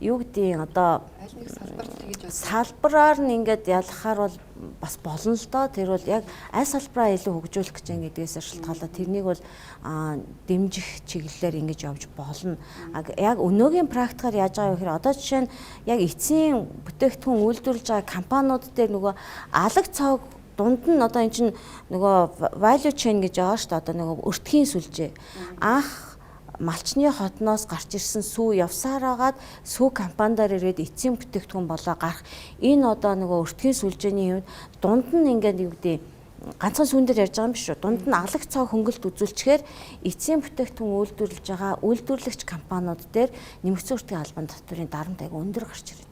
юу гэдгийг одоо аль нэг салбарт тэгэж салбараар нь ингээд ялгахаар бол бас болно л доо. Тэр бол яг аль салбараа илүү хөгжүүлэх гэж байгаа гэдгээс шалтгаалаад тэрнийг бол дэмжих чиглэлээр ингэж явж болно. Яг өнөөгийн практикаар яаж байгаа вэ гэхээр одоо жишээ нь яг эцсийн бүтээгдэхүүн үйлдвэрлэж байгаа компаниуд дээр нөгөө алаг цог дунд нь одоо эн чинь нөгөө value chain гэж байгаа шүү дээ. Одоо нөгөө өртгийн сүлжээ. Анх малчны хотноос гарч ирсэн сүү явсаар агаад сүү компанидар ирээд эцсийн бүтээгдэхүүн болоо гарах энэ одоо нөгөө өртгийн сүлжээний хувьд дунд нь ингээд юу гэдэг ганцхан сүүн дээр ярьж байгаа юм биш үү? Дунд нь алаг цоо хөнгөлт үзүүлчихээр эцсийн бүтээгдэхүүн үйлдвэрлэж байгаа үйлдвэрлэгч компаниуд дээр нэмэгдсэн өртгийн албан татварын дарамт айгүй өндөр гарч ирдэг.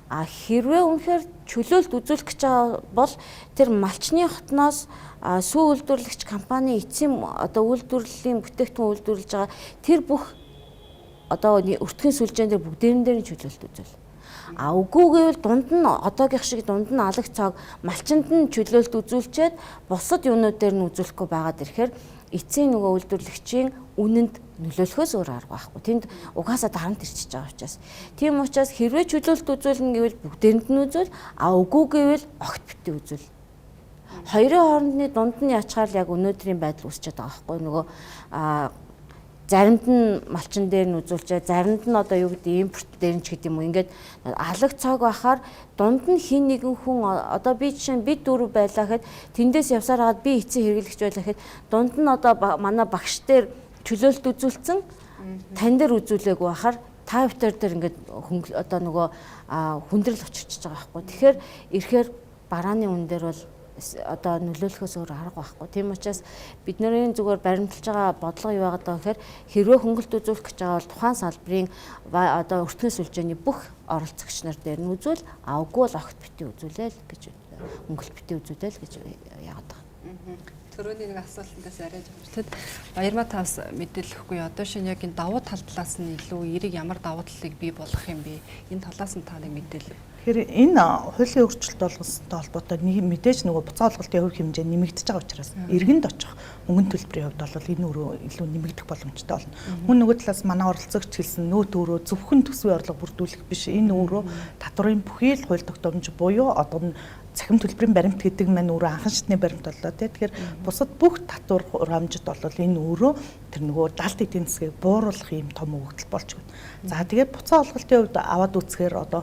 А хэрвээ үнэхээр чөлөөлт үзүүлэх гэж байгаа бол тэр малчны хотноос сүү үйлдвэрлэгч компани эцсийн одоо үйлдвэрлэлийн бүтээгдэхүүн үйлдвэрлэж байгаа тэр бүх одоо өртгийн сүлжээн дээр бүгдээрэн дээр нь чөлөөлт үзүүл. А үгүй гэвэл дунд нь одоогийнх шиг дунд нь алаг цоог малчинд нь чөлөөлт үзүүлчихэд бусад юунууд дээр нь үзүүлэхгүй байгаад ирэхээр эцсийн нөгөө үйлдвэрлэгчийн үнэнд нөлөөлөхөөс өөр арга байхгүй. Тэнд угаасаа дарамт ирчихэж байгаа учраас. Тийм учраас хэрвээ чөлөөлт үзүүлнэ гэвэл бүгдээрэнд нь үзүүл, а үгүй гэвэл огт битгий үзүүл. Хоёрын хоорондны дунд нь ячгаар л яг өнөөдрийн байдал үүсчихэд байгаа байхгүй. Нөгөө заримд нь малчин дээр нь үзүүлчээ, заримд нь одоо юу гэдэг импорт дээр нь ч гэдэг юм уу. Ингээд алаг цоог байхаар дунд нь хин нэгэн хүн одоо би жишээ нь бид дөрөв байлаа гэхэд тэндээс явсаар хагаад би эцсийн хэрэглэгч байлаа гэхэд дунд нь одоо манай багш дээр чөлөөлт үзүүлсэн, тань дээр үзүүлээгүй байхаар та битэр дээр ингээд одоо нөгөө хүндрэл учирчиж байгаа байхгүй. Тэгэхээр ирэхээр барааны үн дээр бол одоо нөлөөлөхөөс өөр арга байхгүй. Тийм учраас бидний зүгээр баримталж байгаа бодлого юу байгаа даа гэхээр хэрвээ хөнгөлт үзүүлэх гэж байгаа бол тухайн салбарын одоо өртгөн сүлжээний бүх оролцогч нар дээр нь үзүүл, авгүй бол огт битгий үзүүлээл гэж, хөнгөлт битгий үзүүлээл гэж яагаад байгаа. Төрөний нэг асуултандаас арай жомчлоод Баярмаа таас мэдээлэхгүй одоо шинэ яг энэ давуу тал талаас нь илүү эерэг ямар давуу талыг бий болгох юм бэ? Энэ талаас нь та нэг мэдээлэл. Тэгэхээр энэ хуулийн өөрчлөлт болгосонтой холбоотой нэг мэдээж нөгөө буцаа олголтын хувь хэмжээ нэмэгдэж байгаа учраас иргэнд очих мөнгөн төлбөрийн хувьд бол энэ өөрөө илүү нэмэгдэх боломжтой болно. Мөн нөгөө талаас манай оролцогч хэлсэн нөөт өөрөө зөвхөн төсвийн орлого бүрдүүлэх биш, энэ өөрөө татварын бүхий л хууль тогтоомж буюу одоо цахим төлбөрийн баримт гэдэг маань өөрөө анхан шатны баримт боллоо тий. Тэгэхээр бусад бүх татвар хурамжид бол энэ өөрөө тэр нөгөө далд эдийн засгийг бууруулах юм том өгөгдөл болж байна. За тэгээд буцаа олголтын хувьд аваад үзэхээр одоо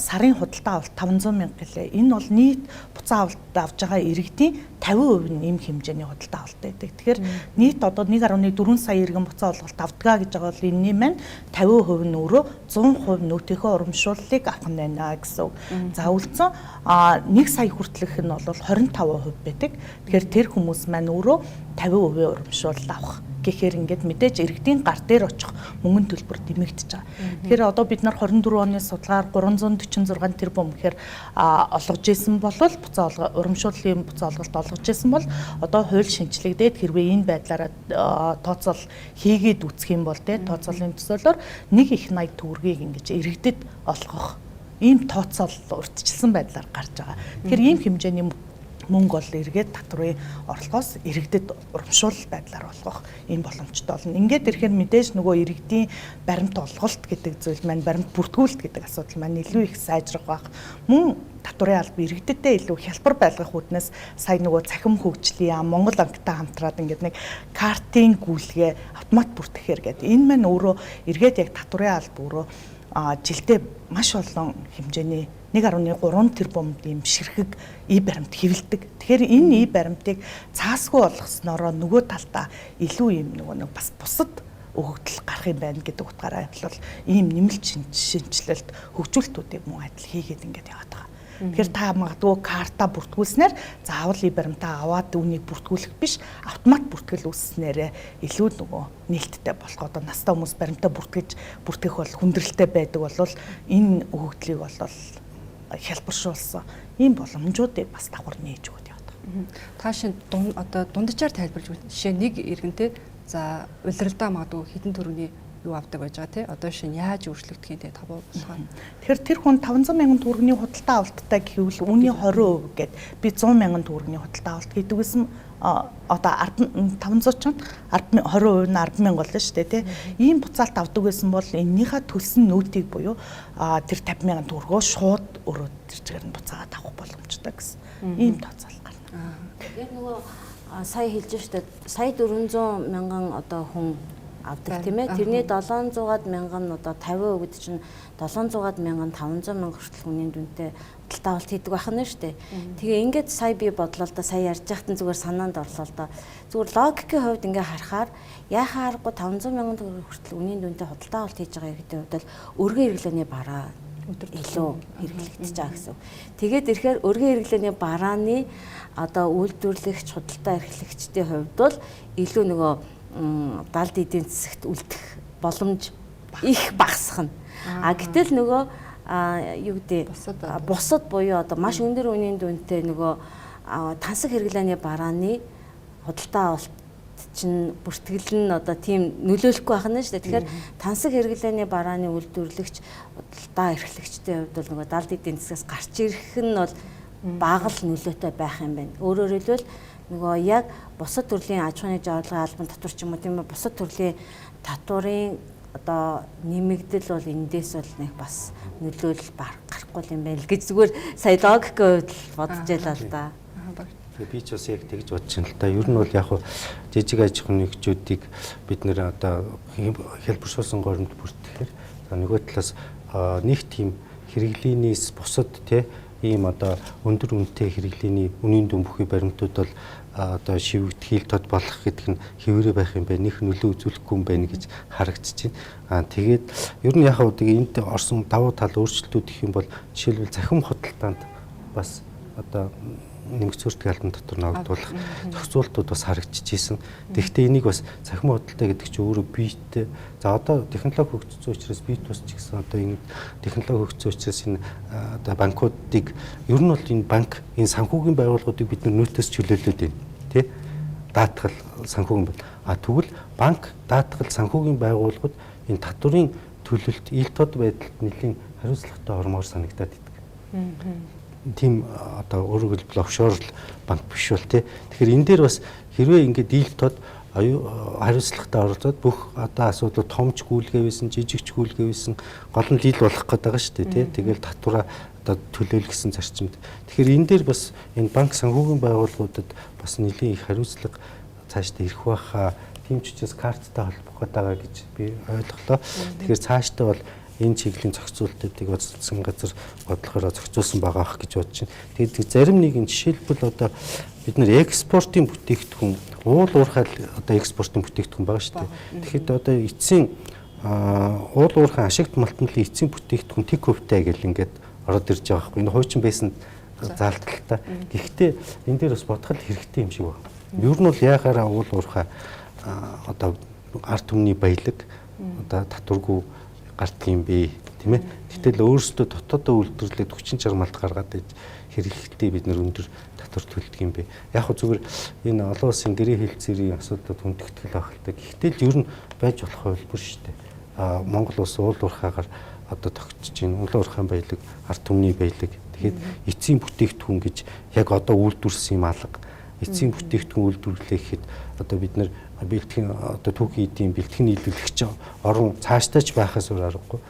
сарын худалдаа авалт 500 мянга гэлээ. Энэ бол нийт буцаа авалт авж байгаа иргэдийн 50% нь ийм хэмжээний худалдаа авалт байдаг. Тэгэхээр нийт одоо 1.4 сая иргэн буцаа олголт авдгаа гэж байгаа бол энэний маань 50% нь өөрөө 100% нөөтийнхөө урамшууллыг авах нь байна гэсэн үг. За үлдсэн 1 сая хүртэлх нь бол 25% байдаг. Тэгэхээр тэр хүмүүс маань өөрөө 50% урамшуулал авах гэхээр ингээд мэдээж иргэдийн гар дээр очих мөнгөн төлбөр нэмэгдэж байгаа. Тэгэхээр одоо бид нар 24 оны судалгаар 346 тэрбум гэхээр олгож исэн бол буцаа урамшууллын буцаа олголт олгож исэн бол одоо хууль шинчлэгдээд хэрвээ энэ байдлаараа тооцоол хийгээд үзэх юм бол те тооцоолын төсөөлөөр нэг их 80 төгрөгийг ингэж иргэдэд олгох ийм тооцоол урьдчилсан байдлаар гарч байгаа. Тэгэхээр ийм хэмжээний мөнгө бол эргээд татварын орлогоос иргэдэд урамшуул байдлаар олгох ийм боломжтой болно. Ингээд ирэхээр мэдээж нөгөө иргэдийн баримт олголт гэдэг зүйл маань, баримт бүртгүүлэлт гэдэг асуудал маань илүү их сайжрах байх. Мөн татварын алба иргэдэдээ илүү хялбар байлгах үүднээс сая нөгөө цахим хөгжлийн Монгол банктай хамтраад ингээд нэг картын гүйлгээ автомат бүртгэхээр гэдэг. Энэ маань өөрөө эргээд яг татварын алба өөрөө жилдээ маш олон хэмжээний 1.3 тэрбум ийм ширхэг и баримт хэвлэдэг. Тэгэхээр энэ и баримтыг цаасгүй болгоснороо нөгөө талдаа илүү ийм нөгөө нэг бас бусад өгөгдөл гарах юм байна гэдэг утгаараа бол ийм нэмэлт шинэчлэлт хөгжүүлэлтүүдийг мөн адил хийгээд ингээд яваад байгаа. Тэгэхээр та магадгүй карта бүртгүүлснээр заавал и баримтаа аваад үүнийг бүртгүүлэх биш, автомат бүртгэл үүсснээрээ илүү нөгөө нээлттэй болох. Одоо настай хүмүүс баримтаа бүртгэх бол хүндрэлтэй байдаг бол энэ өгөгдлийг бол хялбаршуулсан ийм боломжуудыг бас давхар нээж өгöd яваад байгаа. Та шин одоо дунджаар тайлбарлаж өгнө. Жишээ нэг иргэнтэй за улиралдаа магадгүй хэдэн төгрөгийн юу авдаг байж байгаа тий. Одоо шин яаж өөрчлөгдөх юм те тавуу болохоор. Тэгэхээр тэр хүн 500 мянган төгрөгийн худалдаа авалттай гэвэл үүний 20% гээд би 100 мянган төгрөгийн худалдаа авалт хийдэг гэсэн одоо 500 ч 20% нь 10 мянга болно шүү дээ тий. Ийм буцаалт авдаг байсан бол эннийхээ төлсөн нөөтийг буюу тэр 50 мянган төгрөгөө шууд өөрөө тэр чигээр нь буцаагаад авах боломжтой гэсэн ийм тооцоол гарна. Яг нөгөө сая хэлж штэ сая 400 мянган одоо хүн авдаг тийм ээ. Тэрний 700-аад мянган одоо 50% гэдэг чинь 700-аад мянган 500 мянга хүртэл хүний дүнтэй худалдаа авалт хийдэг байх нь шүү дээ. Тэгээ ингээд сая би бодлоо л да, сая ярьж байхад нь зүгээр санаанд орлоо л да. Зүгээр логикийн хувьд ингээ харахаар яхаа аргагүй 500 мянган төгрөг хүртэл үнийн дүнтэй худалдаа авалт хийж байгаа гэдэг хувьд бол өргөн хэрэглээний бараа илүү хэрэглэгдэж байгаа гэсэн. Тэгээд ирэхээр өргөн хэрэглээний барааны одоо үйлдвэрлэгч, худалдаа эрхлэгчдийн хувьд бол илүү нөгөө далд эдийн засагт үлдэх боломж их багасх нь. А гэтэл нөгөө юу гэдэг бусад буюу одоо маш өндөр үнийн дүнтэй нөгөө тансаг хэрэглээний барааны худалдаа авалт чинь бүртгэл нь одоо тийм нөлөөлөхгүй байх нь шүү дээ. Тэгэхээр тансаг хэрэглээний барааны үйлдвэрлэгч, худалдаа эрхлэгчдийн хувьд бол нөгөө далд эдийн засгаас гарч ирэх нь бол бага л нөлөөтэй байх юм байна. Өөрөөр хэлбэл нөгөө яг бусад төрлийн аж ахуйн жавхлага албан татвар ч юм уу тийм ээ бусад төрлийн татварын одоо нэмэгдэл бол эндээс бол нэг бас нөлөөлөл гарахгүй юм байна л гэж зүгээр сая логикийн хувьд л бодож байлаа л да. Тэгээ би ч бас яг тэгж бодож байна л та. Ер нь бол яг хуу жижиг аж ахуйн нэгжүүдийг бид нэр одоо хэлбэршүүлсэн горимд бүртгэхээр за нөгөө талаас нэг тийм хэрэглээнээс бусад те ийм одоо өндөр үнэтэй хэрэглээний үнийн дүн бүхий баримтууд бол одоо шивэгдэх хил тод болох гэдэг нь хэвээрээ байх юм байна. Них нөлөө үзүүлэхгүй юм байна гэж харагдчихэв. Аа тэгээд ер нь яг хаа энд орсон давуу тал өөрчлөлтүүд гэх юм бол жишээлбэл цахим худалдаанд бас одоо нэмэгдсэн өртгийн албан татвар ногдуулах зохицуултууд бас харагдчихсэн. Тэгэхдээ энийг бас цахим худалдаа гэдэг чинь өөрөө биетэй. За одоо технологи хөгжсөн учраас бие тус ч гэсэн одоо энэ технологи хөгжсөн учраас энэ одоо банкуудыг ер нь бол энэ банк энэ санхүүгийн байгууллагуудыг бид нар нөөтөөс чөлөөлөд байна, тий? Даатгал санхүүгийн бол. А тэгвэл банк даатгал санхүүгийн байгууллагууд энэ татварын төлөлт ил тод байдалд нэлийн хариуцлагатай ормоор санагдаад идэг. Тийм одоо өөрөөр хэлбэл офшор банк биш бол тий. Тэгэхээр энэ дээр бас хэрвээ ингээд ил тод хариуцлагатай оролцоод бүх одоо асуудал томч гүйлгээ байсан, жижигч гүйлгээ байсан гол нь ил болох гээд байгаа шүү дээ тий. Тэгэл татвараа одоо төлөөл гэсэн зарчимд. Тэгэхээр энэ дээр бас энэ банк санхүүгийн байгууллагуудад бас нэлийн их хариуцлага цаашдаа ирэх байхаа. Тийм ч учраас карттай холбох гээд байгаа гэж би ойлголоо. Тэгэхээр цаашдаа бол энэ чиглэлийн зохицуултуудыг засгийн газар бодлохороо зохицуулсан байгаа ах гэж бодож байна. Тэгээд зарим нэгэн жишээлбэл одоо бид нэр экспортын бүтээгдэхүүн уул уурхай одоо экспортын бүтээгдэхүүн байгаа шүү дээ. Тэгэхэд одоо эцсийн уул уурхай ашигт малтмалын эцсийн бүтээгдэхүүн тэг хувьтай гэл ингээд ороод ирж байгаа байхгүй. Энэ хуучин байсан заалталтай. Гэхдээ энэ дээр бас бодох хэрэгтэй юм шиг байна. Ер нь бол яахаараа уул уурхай одоо ард түмний баялаг одоо татваргүй гардаг юм бэ, тийм ээ. Гэтэл өөрсдөө дотоодоо үйлдвэрлээд 40 60 малт гаргаад иж хэрэглэхдээ бид нэр өндөр татвар төлдөг юм бэ. Яг хөө зүгээр энэ олон улсын гэрээ хэлцээрийн асуудлууд хүндэтгэл байх л та. Гэхдээ л ер нь байж болох хувилбар шүү дээ. А Монгол улс уул уурхаагаар одоо тогтсож байна. Уул уурхайн баялаг, ард түмний баялаг. Тэгэхээр эцсийн бүтээгдэхүүн гэж яг одоо үйлдвэрлэсэн юм алга. Эцсийн бүтээгдэхүүн үйлдвэрлэе гэхэд одоо бид нэр бэлтгэн одоо түүхийн эдийн бэлтгэн нийлүүлэгч орон цаашдаа ч байхаас өөр аргагүй.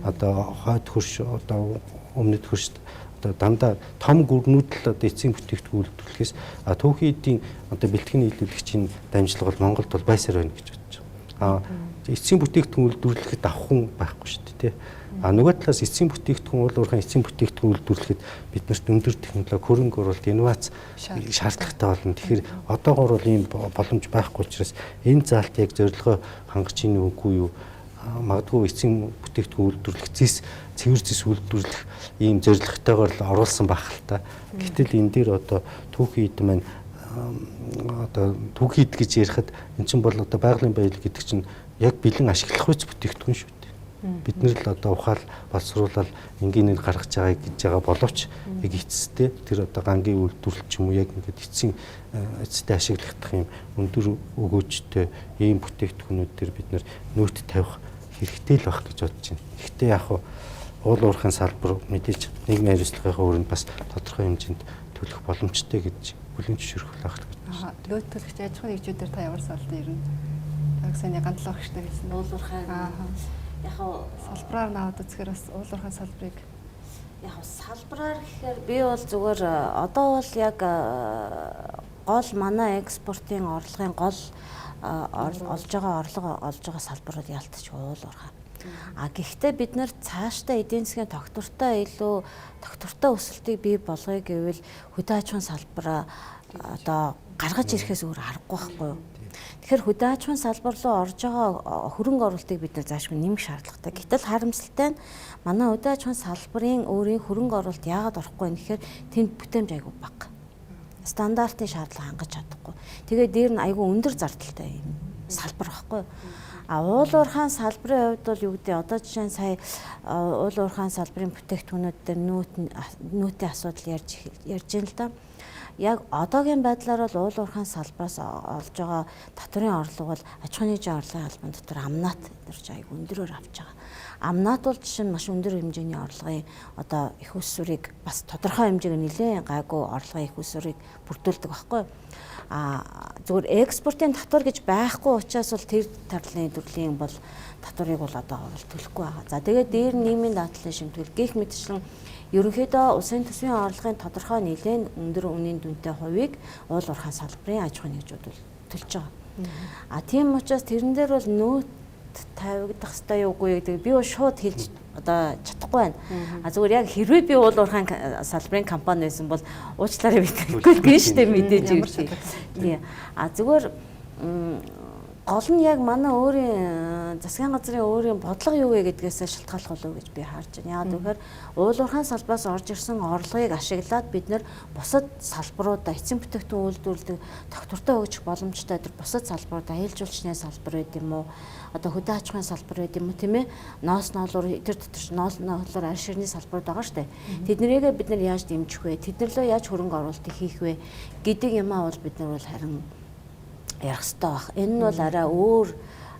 Одоо хойд хөрш одоо өмнөд хөрш одоо дандаа том гүрнүүд л одоо эцсийн бүтээгдэхүүн үйлдвэрлэхээс түүхийн эдийн одоо бэлтгэн нийлүүлэгчийн дамжлага бол Монголд бол байсаар байна гэж бодож байгаа. Эцсийн бүтээгдэхүүн үйлдвэрлэхэд авах хүн байхгүй шүү дээ, тий. А нөгөө талаас эцсийн бүтээгдэхүүн уул уурхайн эцсийн бүтээгдэхүүн үйлдвэрлэхэд биднэрт өндөр технологи, хөрөнгө оруулалт, инновац шаардлагатай болно. Тэгэхээр одоогоор бол ийм боломж байхгүй учраас энэ заалт яг зорилгоо хангаж ийн үгүй юу? Магадгүй эцсийн бүтээгдэхүүн үйлдвэрлэх зэс, цэвэр зэс үйлдвэрлэх ийм зорилготойгоор л оруулсан байх л та. Гэтэл энэ дээр одоо түүхийн эд маань одоо түүхийн эд гэж ярихад эн чинь бол одоо байгалийн баялаг гэдэг чинь яг бэлэн ашиглах үз бүтээгдэхүүн шүү дээ. Бид нэр л одоо ухаал боловсруулаад энгийнээр гаргаж байгаа гэж байгаа боловч яг эцэстээ тэр одоо гангийн үйлдвэрлэл ч юм уу яг ингээд эцсийн эцэстээ ашиглахдах юм өндөр өгөөжтэй ийм бүтээгдэхүүнүүд төр бид нэр нүүт тавих хэрэгтэй л байх гэж бодож байна. Гэхдээ яг уул уурхайн салбар мэдээж нийгмийн хариуцлагынхаа өрөөнд бас тодорхой хэмжээнд төлөх боломжтой гэж бүлээн зөвшөөрөх байх гэж байна. Нүүт төлөх аж ахуйн нэгжүүдээр та ямар санал ирнэ? Яг сайн ганцлах хэрэгтэй гэсэн. Уул уурхай яг салбараар наваад үзэхээр бас уул уурхайн салбарыг яг салбараар гэхээр би бол зүгээр одоо бол яг гол манай экспортын орлогын гол олж байгаа орлого олж байгаа салбар бол ялтч уул уурхай. А гэхдээ бид нар цаашдаа эдийн засгийн тогтвортой илүү тогтвортой өсөлтийг бий болгоё гэвэл хөдөө аж ахуйн салбараа одоо гаргаж ирэхээс өөр аргагүй байхгүй юу? Тэгэхээр хөдөө аж ахуйн салбар руу орж байгаа хөрөнгө оруулалтыг бид нар заашгүй нэмэх шаардлагатай. Гэтэл харамсалтай нь манай хөдөө аж ахуйн салбарын өөрийн хөрөнгө оруулалт яагаад орохгүй юм гэхээр тэнд бүтээмж айгүй бага. Стандартын шаардлага хангаж чадахгүй. Тэгээ дээр нь айгүй өндөр зардалтай юм салбар байхгүй юу? А уул уурхайн салбарын хувьд бол юу гэдэг одоо жишээ нь сая уул уурхайн салбарын бүтээгдэхүүнүүд дээр нүүтийн асуудал ярьж байна л да. Яг одоогийн байдлаар бол уул уурхайн салбараас олж байгаа татварын орлого бол аж ахуйн нэгжийн орлогын албан дотор амнат эдгээр чи айгүй өндөрөөр авч байгаа. Амнат бол жишээ нь маш өндөр хэмжээний орлогын одоо их усүрийг бас тодорхой хэмжээгээр нэлээд гайгүй орлогын их усүрийг бүрдүүлдэг байхгүй юу? А зүгээр экспортын татвар гэж байхгүй учраас бол тэр тарлын төрлийн бол татварыг бол одоо бол төлөхгүй байгаа. За тэгээд дээр нийгмийн даатгалын шимтгэл гих мэтчлэн ерөнхийдөө улсын төсвийн орлогын тодорхой нэлээд өндөр үнийн дүнтэй хувийг уул уурхайн салбарын аж ахуйн нэгжүүд бол төлж байгаа. А тийм учраас тэрэн дээр бол нөөт тавигдах ёстой юу үгүй гэдэг би бол шууд хэлж одоо чадахгүй байна. А зүгээр яг хэрвээ би уул уурхайн салбарын компани байсан бол уучлаарай би тэгэхгүй гин штэ мэдээж юу. Тийм. А зүгээр Гол нь яг манай өөрийн засгийн газрын өөрийн бодлого юу вэ гэдгээсээ шалтгааллах болов гэж би харж байна. Яагаад гэвэл уул уурхайн салбараас орж ирсэн орлогыг ашиглаад бид нэр бусад салбаруудаа эцсийн бүтээгдэхүүн үйлдвэрлэдэг тогтвортой хөгжих боломжтой тэр бусад салбарууд аялал жуулчны салбар байд юм уу? Одоо хөдөө аж ахуйн салбар байд юм уу, тийм ээ? Ноос ноолуур тэр дотор ноол ноолоор арь ширний салбарууд байгаа шүү дээ. Тэднэрийгээ бид нар яаж дэмжих вэ? Тэднэр лөө яаж хөрөнгө оруулалт хийх вэ гэдэг юмаа бол бид нар бол харин ярих хэрэгтэй байх. Энэ нь бол арай өөр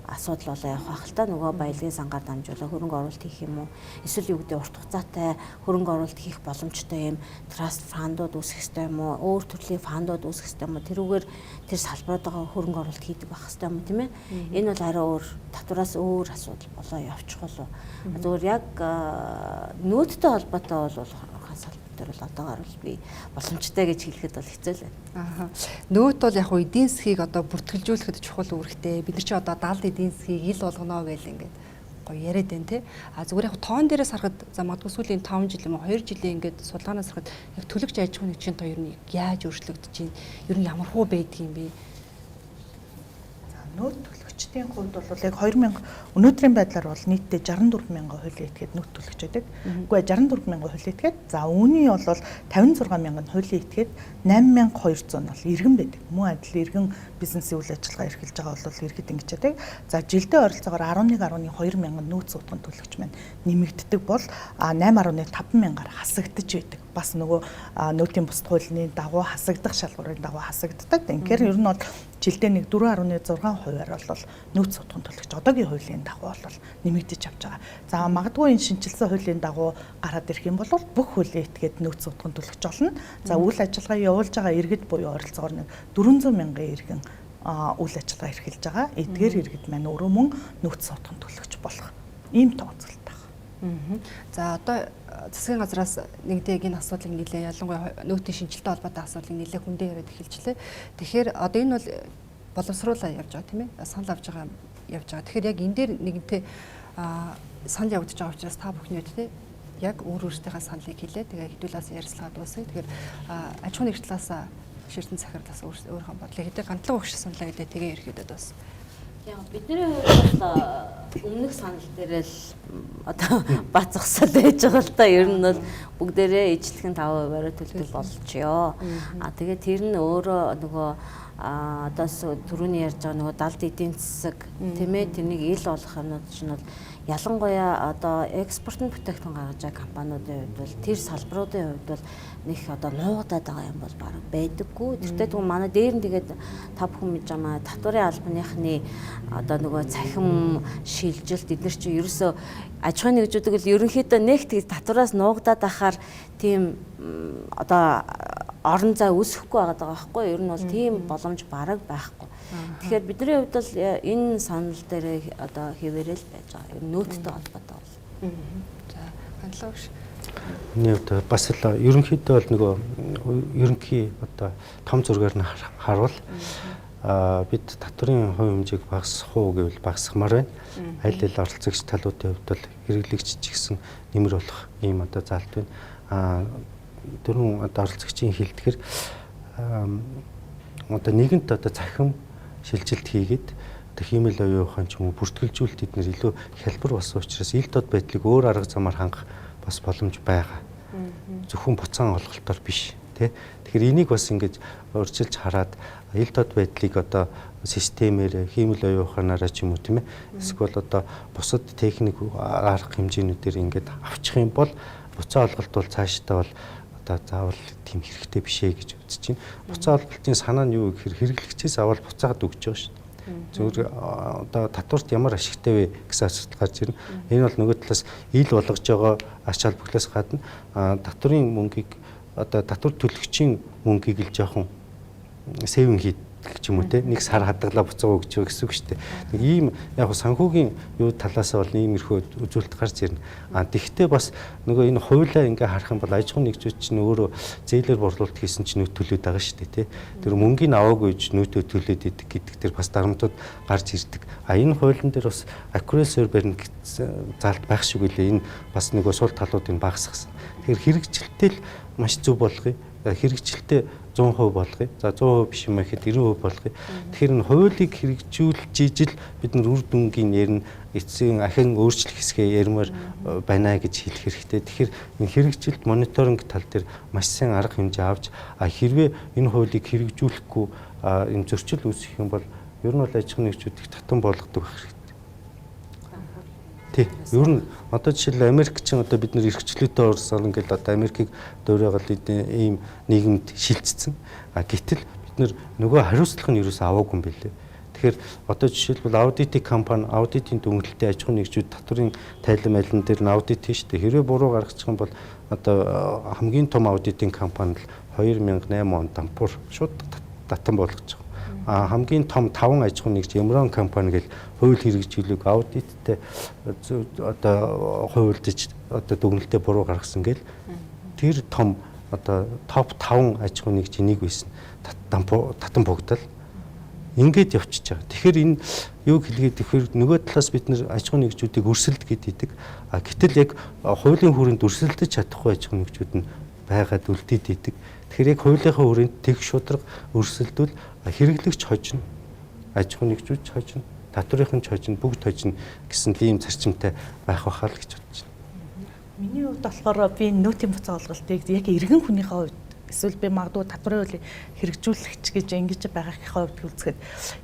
асуудал болоо явах байх л та. Нөгөө баялагын сангаар дамжуулаа хөрөнгө оруулалт хийх юм уу? Эсвэл юу гэдэг урт хугацаатай хөрөнгө оруулалт хийх боломжтой юм trust fund ууд үүсгэх хэрэгтэй юм уу? Өөр төрлийн fund ууд үүсгэх хэрэгтэй юм уу? Тэрүүгээр тэр салбаруудаа хөрөнгө оруулалт хийдэг байх хэрэгтэй юм уу, тийм ээ? Энэ бол арай өөр татвараас өөр асуудал болоо явчих болов. Зүгээр яг нүүдтэй холбоотой бол ухаан салбар дээр бол одоогоор бол би боломжтой гэж хэлэхэд бол хэцүү л байна. Аа. Нөөт бол яг хуу эдийн засгийг одоо бүртгэлжүүлэхэд чухал үүрэгтэй. Бид нар чи одоо даалд эдийн засгийг ил болгоно гэл ингээд гоё яриад байна те. А зүгээр яг тоон дээрээс харахад за магадгүй сүүлийн 5 жил юм уу 2 жилийн ингээд судалгаанаас харахад яг төлөгч аж ахуйн нэгжийн тоо ер нь яаж өөрчлөгдөж байна? Ер нь ямар хуу байдгийг юм бэ? За нөөт төлөгчдийн хувьд бол яг 2000 өнөөдрийн байдлаар бол нийтдээ 64 мянган хуулийн этгээд нөөт төлөгч байдаг. Үгүй 64 мянган хуулийн этгээд. За үүний бол 56 мянган хуулийн этгээд 8200 нь бол иргэн байдаг. Мөн адил иргэн бизнесийн үйл ажиллагаа эрхэлж байгаа бол иргэд ингэж байдаг. За жилдээ ойролцоогоор 11.2 мянган нөөц утган төлөгч маань нэмэгддэг бол 8.5 мянгаар хасагдаж байдаг. Бас нөгөө нөөтийн бусад хуулийн дагуу хасагдах шалгуурын дагуу хасагддаг. Тэгэхээр ер нь бол жилдээ нэг 4.6%-аар бол нөөц утган төлөгч одоогийн хуулийн дагуу бол нэмэгдэж авч байгаа. За магадгүй энэ шинэчилсэн хуулийн дагуу гараад ирэх юм бол бүх хуулийн этгээд нөөц утган төлөгч болно. За үйл ажиллагаа явуулж байгаа иргэд буюу ойролцоогоор нэг 400 мянган иргэн үйл ажиллагаа эрхэлж байгаа. Эдгээр иргэд маань өөрөө мөн нөөц утган төлөгч болох ийм тооцоололт байна. За одоо засгийн газраас нэгдээ энэ асуудлыг нэлээ ялангуяа нөөтийн шинжилтэй холбоотой асуудлыг нэлээ хүндээ яриад эхэлжлээ. Тэгэхээр одоо энэ бол боловсруулаа явж байгаа тийм ээ. Санал авч байгаа явж байгаа. Тэгэхээр яг энэ дээр нэгэнтээ санал явагдаж байгаа учраас та бүхний үед тийм яг өөр өөрсдийнхээ саналыг хэлээ. Тэгээ хэдүүлээс ярилцлага дуусгая. Тэгэхээр аж ахуйн нэгж талаас ширтэн захирлаас өөрийнхөө бодлыг хэдий гантлаг өгш саналаа гэдэг тэгээ ерөөдөө бас. Яг бидний хувьд бол өмнөх санал дээр л одоо бац зогсол байж байгаа л да. Ер нь бол бүгдээрээ ижлэхэн 5%-аар төлдөг болчихё. А тэгээ тэр нь өөрөө нөгөө одоо түрүүний ярьж байгаа нөгөө далд эдийн засаг тийм ээ тэрнийг ил болох юмнууд чинь бол ялангуяа одоо экспортын бүтээгдэхүүн гаргаж байгаа компаниудын хувьд бол тэр салбаруудын хувьд бол нэг одоо нуугдаад байгаа юм бол бараг байдаггүй. Тэртээ тэгвэл манай дээр нь тэгээд та бүхэн мэдж байгаа маа татварын албаныхны одоо нөгөө цахим шилжилт эдгээр чинь ерөөсөө аж ахуйн нэгжүүдийг л ерөнхийдөө нэг тэг татвараас нуугдаад ахаар тийм одоо орон зай үүсэхгүй байгаа даа байхгүй. Ер нь бол тийм боломж бараг байхгүй. Тэгэхээр бидний хувьд бол энэ санал дээр одоо хэвээрэл байж байгаа. Ер нь нөөттэй холбоотой бол. За гантлаа өгш. Миний хувьд бас л ерөнхийдөө бол нөгөө ерөнхий одоо том зургаар нь харуул бид татварын хувь хэмжээг багасгах уу гэвэл багасгамаар байна. Аль аль оролцогч талуудын хувьд бол хэрэглэгч ч гэсэн нэмэр болох ийм одоо заалт байна. Дөрвөн одоо оролцогчийн хэлдгэр одоо нэгэнт одоо цахим шилжилт хийгээд одоо хиймэл оюун ухаан ч юм уу бүртгэлжүүлэлт эднэр илүү хялбар болсон учраас ил тод байдлыг өөр арга замаар хангах бас боломж байгаа. Зөвхөн буцаан олголтоор биш тий. Тэгэхээр энийг бас ингэж урьдчилж хараад ил тод байдлыг одоо системээр хиймэл оюун ухаанаараа ч юм уу тийм ээ эсвэл одоо бусад техник арга хэмжээнүүдээр ингээд авчих юм бол буцаан олголт бол цаашдаа бол одоо заавал тийм хэрэгтэй биш ээ гэж үзэж байна. Буцаан олголтын санаа нь юу гэхээр хэрэглэгчээс аваад буцаагаад өгч байгаа шүү дээ. Зөвхөн одоо татварт ямар ашигтай вэ гэсэн асуудал гарч ирнэ. Энэ бол нөгөө талаас ил болгож байгаа ач холбогдлоос гадна татварын мөнгийг одоо татвар төлөгчийн мөнгийг л жоохон сэвэн хийдэг ч юм уу те нэг сар хадгалаа буцаага өгч байгаа гэсэн үг шүү дээ. Нэг ийм яг санхүүгийн юу талаасаа бол иймэрхүү үзүүлэлт гарч ирнэ. А тэгвэл бас нөгөө энэ хуулиа ингээ харах юм бол аж ахуйн нэгжүүд чинь өөрөө зээлээр борлуулалт хийсэн чинь нүүт төлөөд байгаа шүү дээ те. Тэр мөнгийг аваагүй ч нүүтөө төлөөд идэг гэдэг тэр бас дарамтууд гарч ирдэг. А энэ хуулийн дээр бас accrual суурь барина гэсэн заалт байх шиг үлээ. Энэ бас нөгөө сул талуудыг багасгасан. Тэгэхээр хэрэгжилтэй л маш зөв болгоё. Хэрэгжилтэй 100% болгоё. За 100% биш юм гэхэд 90% болгоё. Тэгэхээр энэ хуулийг хэрэгжүүлж ижил бид нар үр дүнгийн ярина, эцсийн ахин өөрчлөх хэсгээ ярмаар байна гэж хэлэх хэрэгтэй. Тэгэхээр энэ хэрэгжилт мониторинг тал дээр маш сайн арга хэмжээ авч, хэрвээ энэ хуулийг хэрэгжүүлэхгүй энэ зөрчил үүсэх юм бол ер нь бол аж ахуйн нэгжүүдийг татан болгодог байх хэрэгтэй. Тий. Ер нь одоо жишээл Америк чинь одоо бид нэр эрхчлөөтэй орсон ингээл одоо Америкийг дуурайгаал ийм нийгэмд шилжчихсэн. А гэтэл бид нэр нөгөө хариуцлага нь ерөөсөө аваагүй юм билээ. Тэгэхээр одоо жишээлбэл аудитын компани аудитын дүнгэлтийн аж ахуйн нэгжүүд татварын тайлан майлан дээр нь аудит хийж штэ. Хэрвээ буруу гаргачих юм бол одоо хамгийн том аудитын компани л 2008 онд дампуур шууд татан болгож байгаа. Хамгийн том 5 аж ахуйн нэгж Ямрон компани гэл хууль хэрэгжүүлэг аудиттай одоо хуульдаж одоо дүгнэлтээ буруу гаргасан гэл тэр том одоо топ 5 аж ахуйн нэгжийн нэг байсан татан богдол ингээд явчихж байгаа. Тэгэхээр энэ юу хэлгээд тэгэхээр нөгөө талаас бид нэр аж ахуйн нэгжүүдийг өрсөлд гэдэг. А гэтэл яг хуулийн хүрээнд өрсөлдөж чадахгүй аж ахуйн нэгжүүд нь байгаад үлдээд идэг. Тэгэхээр яг хуулийнхаа хүрээнд тэг шударга өрсөлдвөл хэрэглэгч хожино, аж ахуйн нэгжүүд хожино, татврын хожино, бүгд хожино гэсэн ийм зарчимтай байх байхаа л гэж бодож байна. Миний хувьд болохоор би нөөтийн буцаа олголтыг яг иргэн хүнийхээ хувьд эсвэл би магадгүй татварын хуулийг хэрэгжүүлэгч гэж ингэж байгаагийнхаа хувьд үзэхэд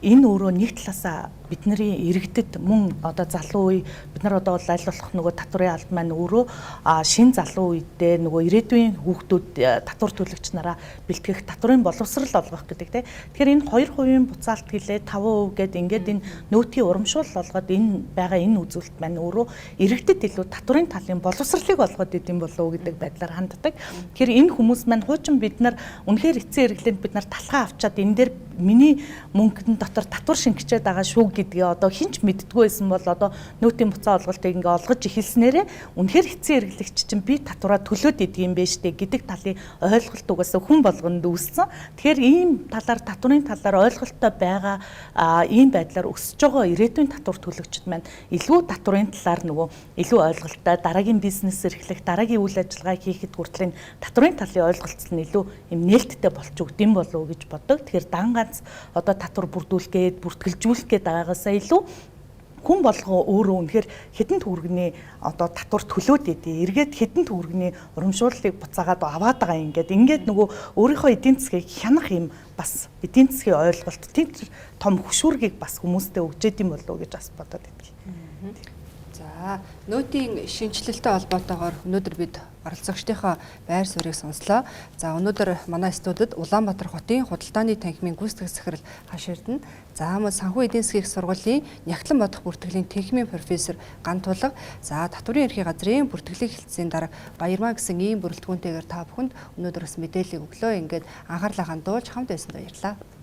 энэ өөрөө нэг талаасаа бидний иргэдэд мөн одоо залуу үе бид нар одоо аль болох нөгөө татварын алба маань өөрөө шин залуу үедээ нөгөө ирээдүйн хүүхдүүд татвар төлөгч нараа бэлтгэх татварын боловсрал олгох гэдэг те. Тэгэхээр энэ 2% буцаалт гэлээ 5% гээд ингээд энэ нөөтийн урамшуул олгоод энэ байгаа энэ үзүүлэлт маань өөрөө иргэдэд илүү татварын талын боловсролыг олгоод идэм болов уу гэдэг байдлаар ханддаг. Тэгэхээр энэ хүмүүс маань хуучин бид нар үнэхээр эцсийн хэрэглээнд бид нар талхаа авчаад энэ дээр миний мөнгөн дотор татвар шингэчээд байгаа шүү гэдгээ одоо хинч мэддэггүй байсан бол одоо нөөтийн буцаа олголтыг ингээ олгож эхэлснээрээ үнэхээр эцсийн хэрэглэгч чинь би татвараа төлөөд идэг юм байна штэ гэдэг талын ойлголт угаасаа хүн болгонд үүссэн. Тэгэхээр ийм талаар татварын талаар ойлголттой байгаа ийм байдлаар өсөж байгаа ирээдүйн татвар төлөгчд маань илүү татварын талаар нөгөө илүү ойлголттой дараагийн бизнес эрхлэх, дараагийн үйл ажиллагаа хийхэд хүртэл энэ татварын талын ойлголт нь илүү юм нээлттэй болч өгд юм болов уу гэж боддог. Тэгэхээр дан ганц одоо татвар бүрдүүлэх гээд бүртгэлжүүлэх гээд байгаагаасаа илүү хүн болгоо өөрөө үнэхээр хэдэн төгрөгийн одоо татвар төлөөд идэв. Эргээд хэдэн төгрөгийн урамшууллыг буцаагаад аваад байгаа юм ингээд ингээд нөгөө өөрийнхөө эдийн засгийг хянах юм бас эдийн засгийн ойлголт тийм том хөшүүргийг бас хүмүүстээ өгч идэм болов уу гэж бас бодоод байдаг. За, нөөтийн шинэчлэлтэй холбоотойгоор өнөөдөр бид оролцогчдынхаа байр суурийг сонслоо. За, өнөөдөр манай студид Улаанбаатар хотын худалдааны танхимын гүйцэтгэх захирал Хаш Эрдэнэ, за мөн санхүү эдийн засгийн их сургуулийн Нягтлан бодох бүртгэлийн танхимын профессор Гантулга, за татварын ерхий газрын бүртгэлийн хэлтсийн дарга Баярмаа гэсэн ийм бүрэлдэхүүнтэйгээр та бүхэнд өнөөдөр бас мэдээллийг өглөө. Ингээд анхаарлаа хандуулж хамт байсанд баярлалаа.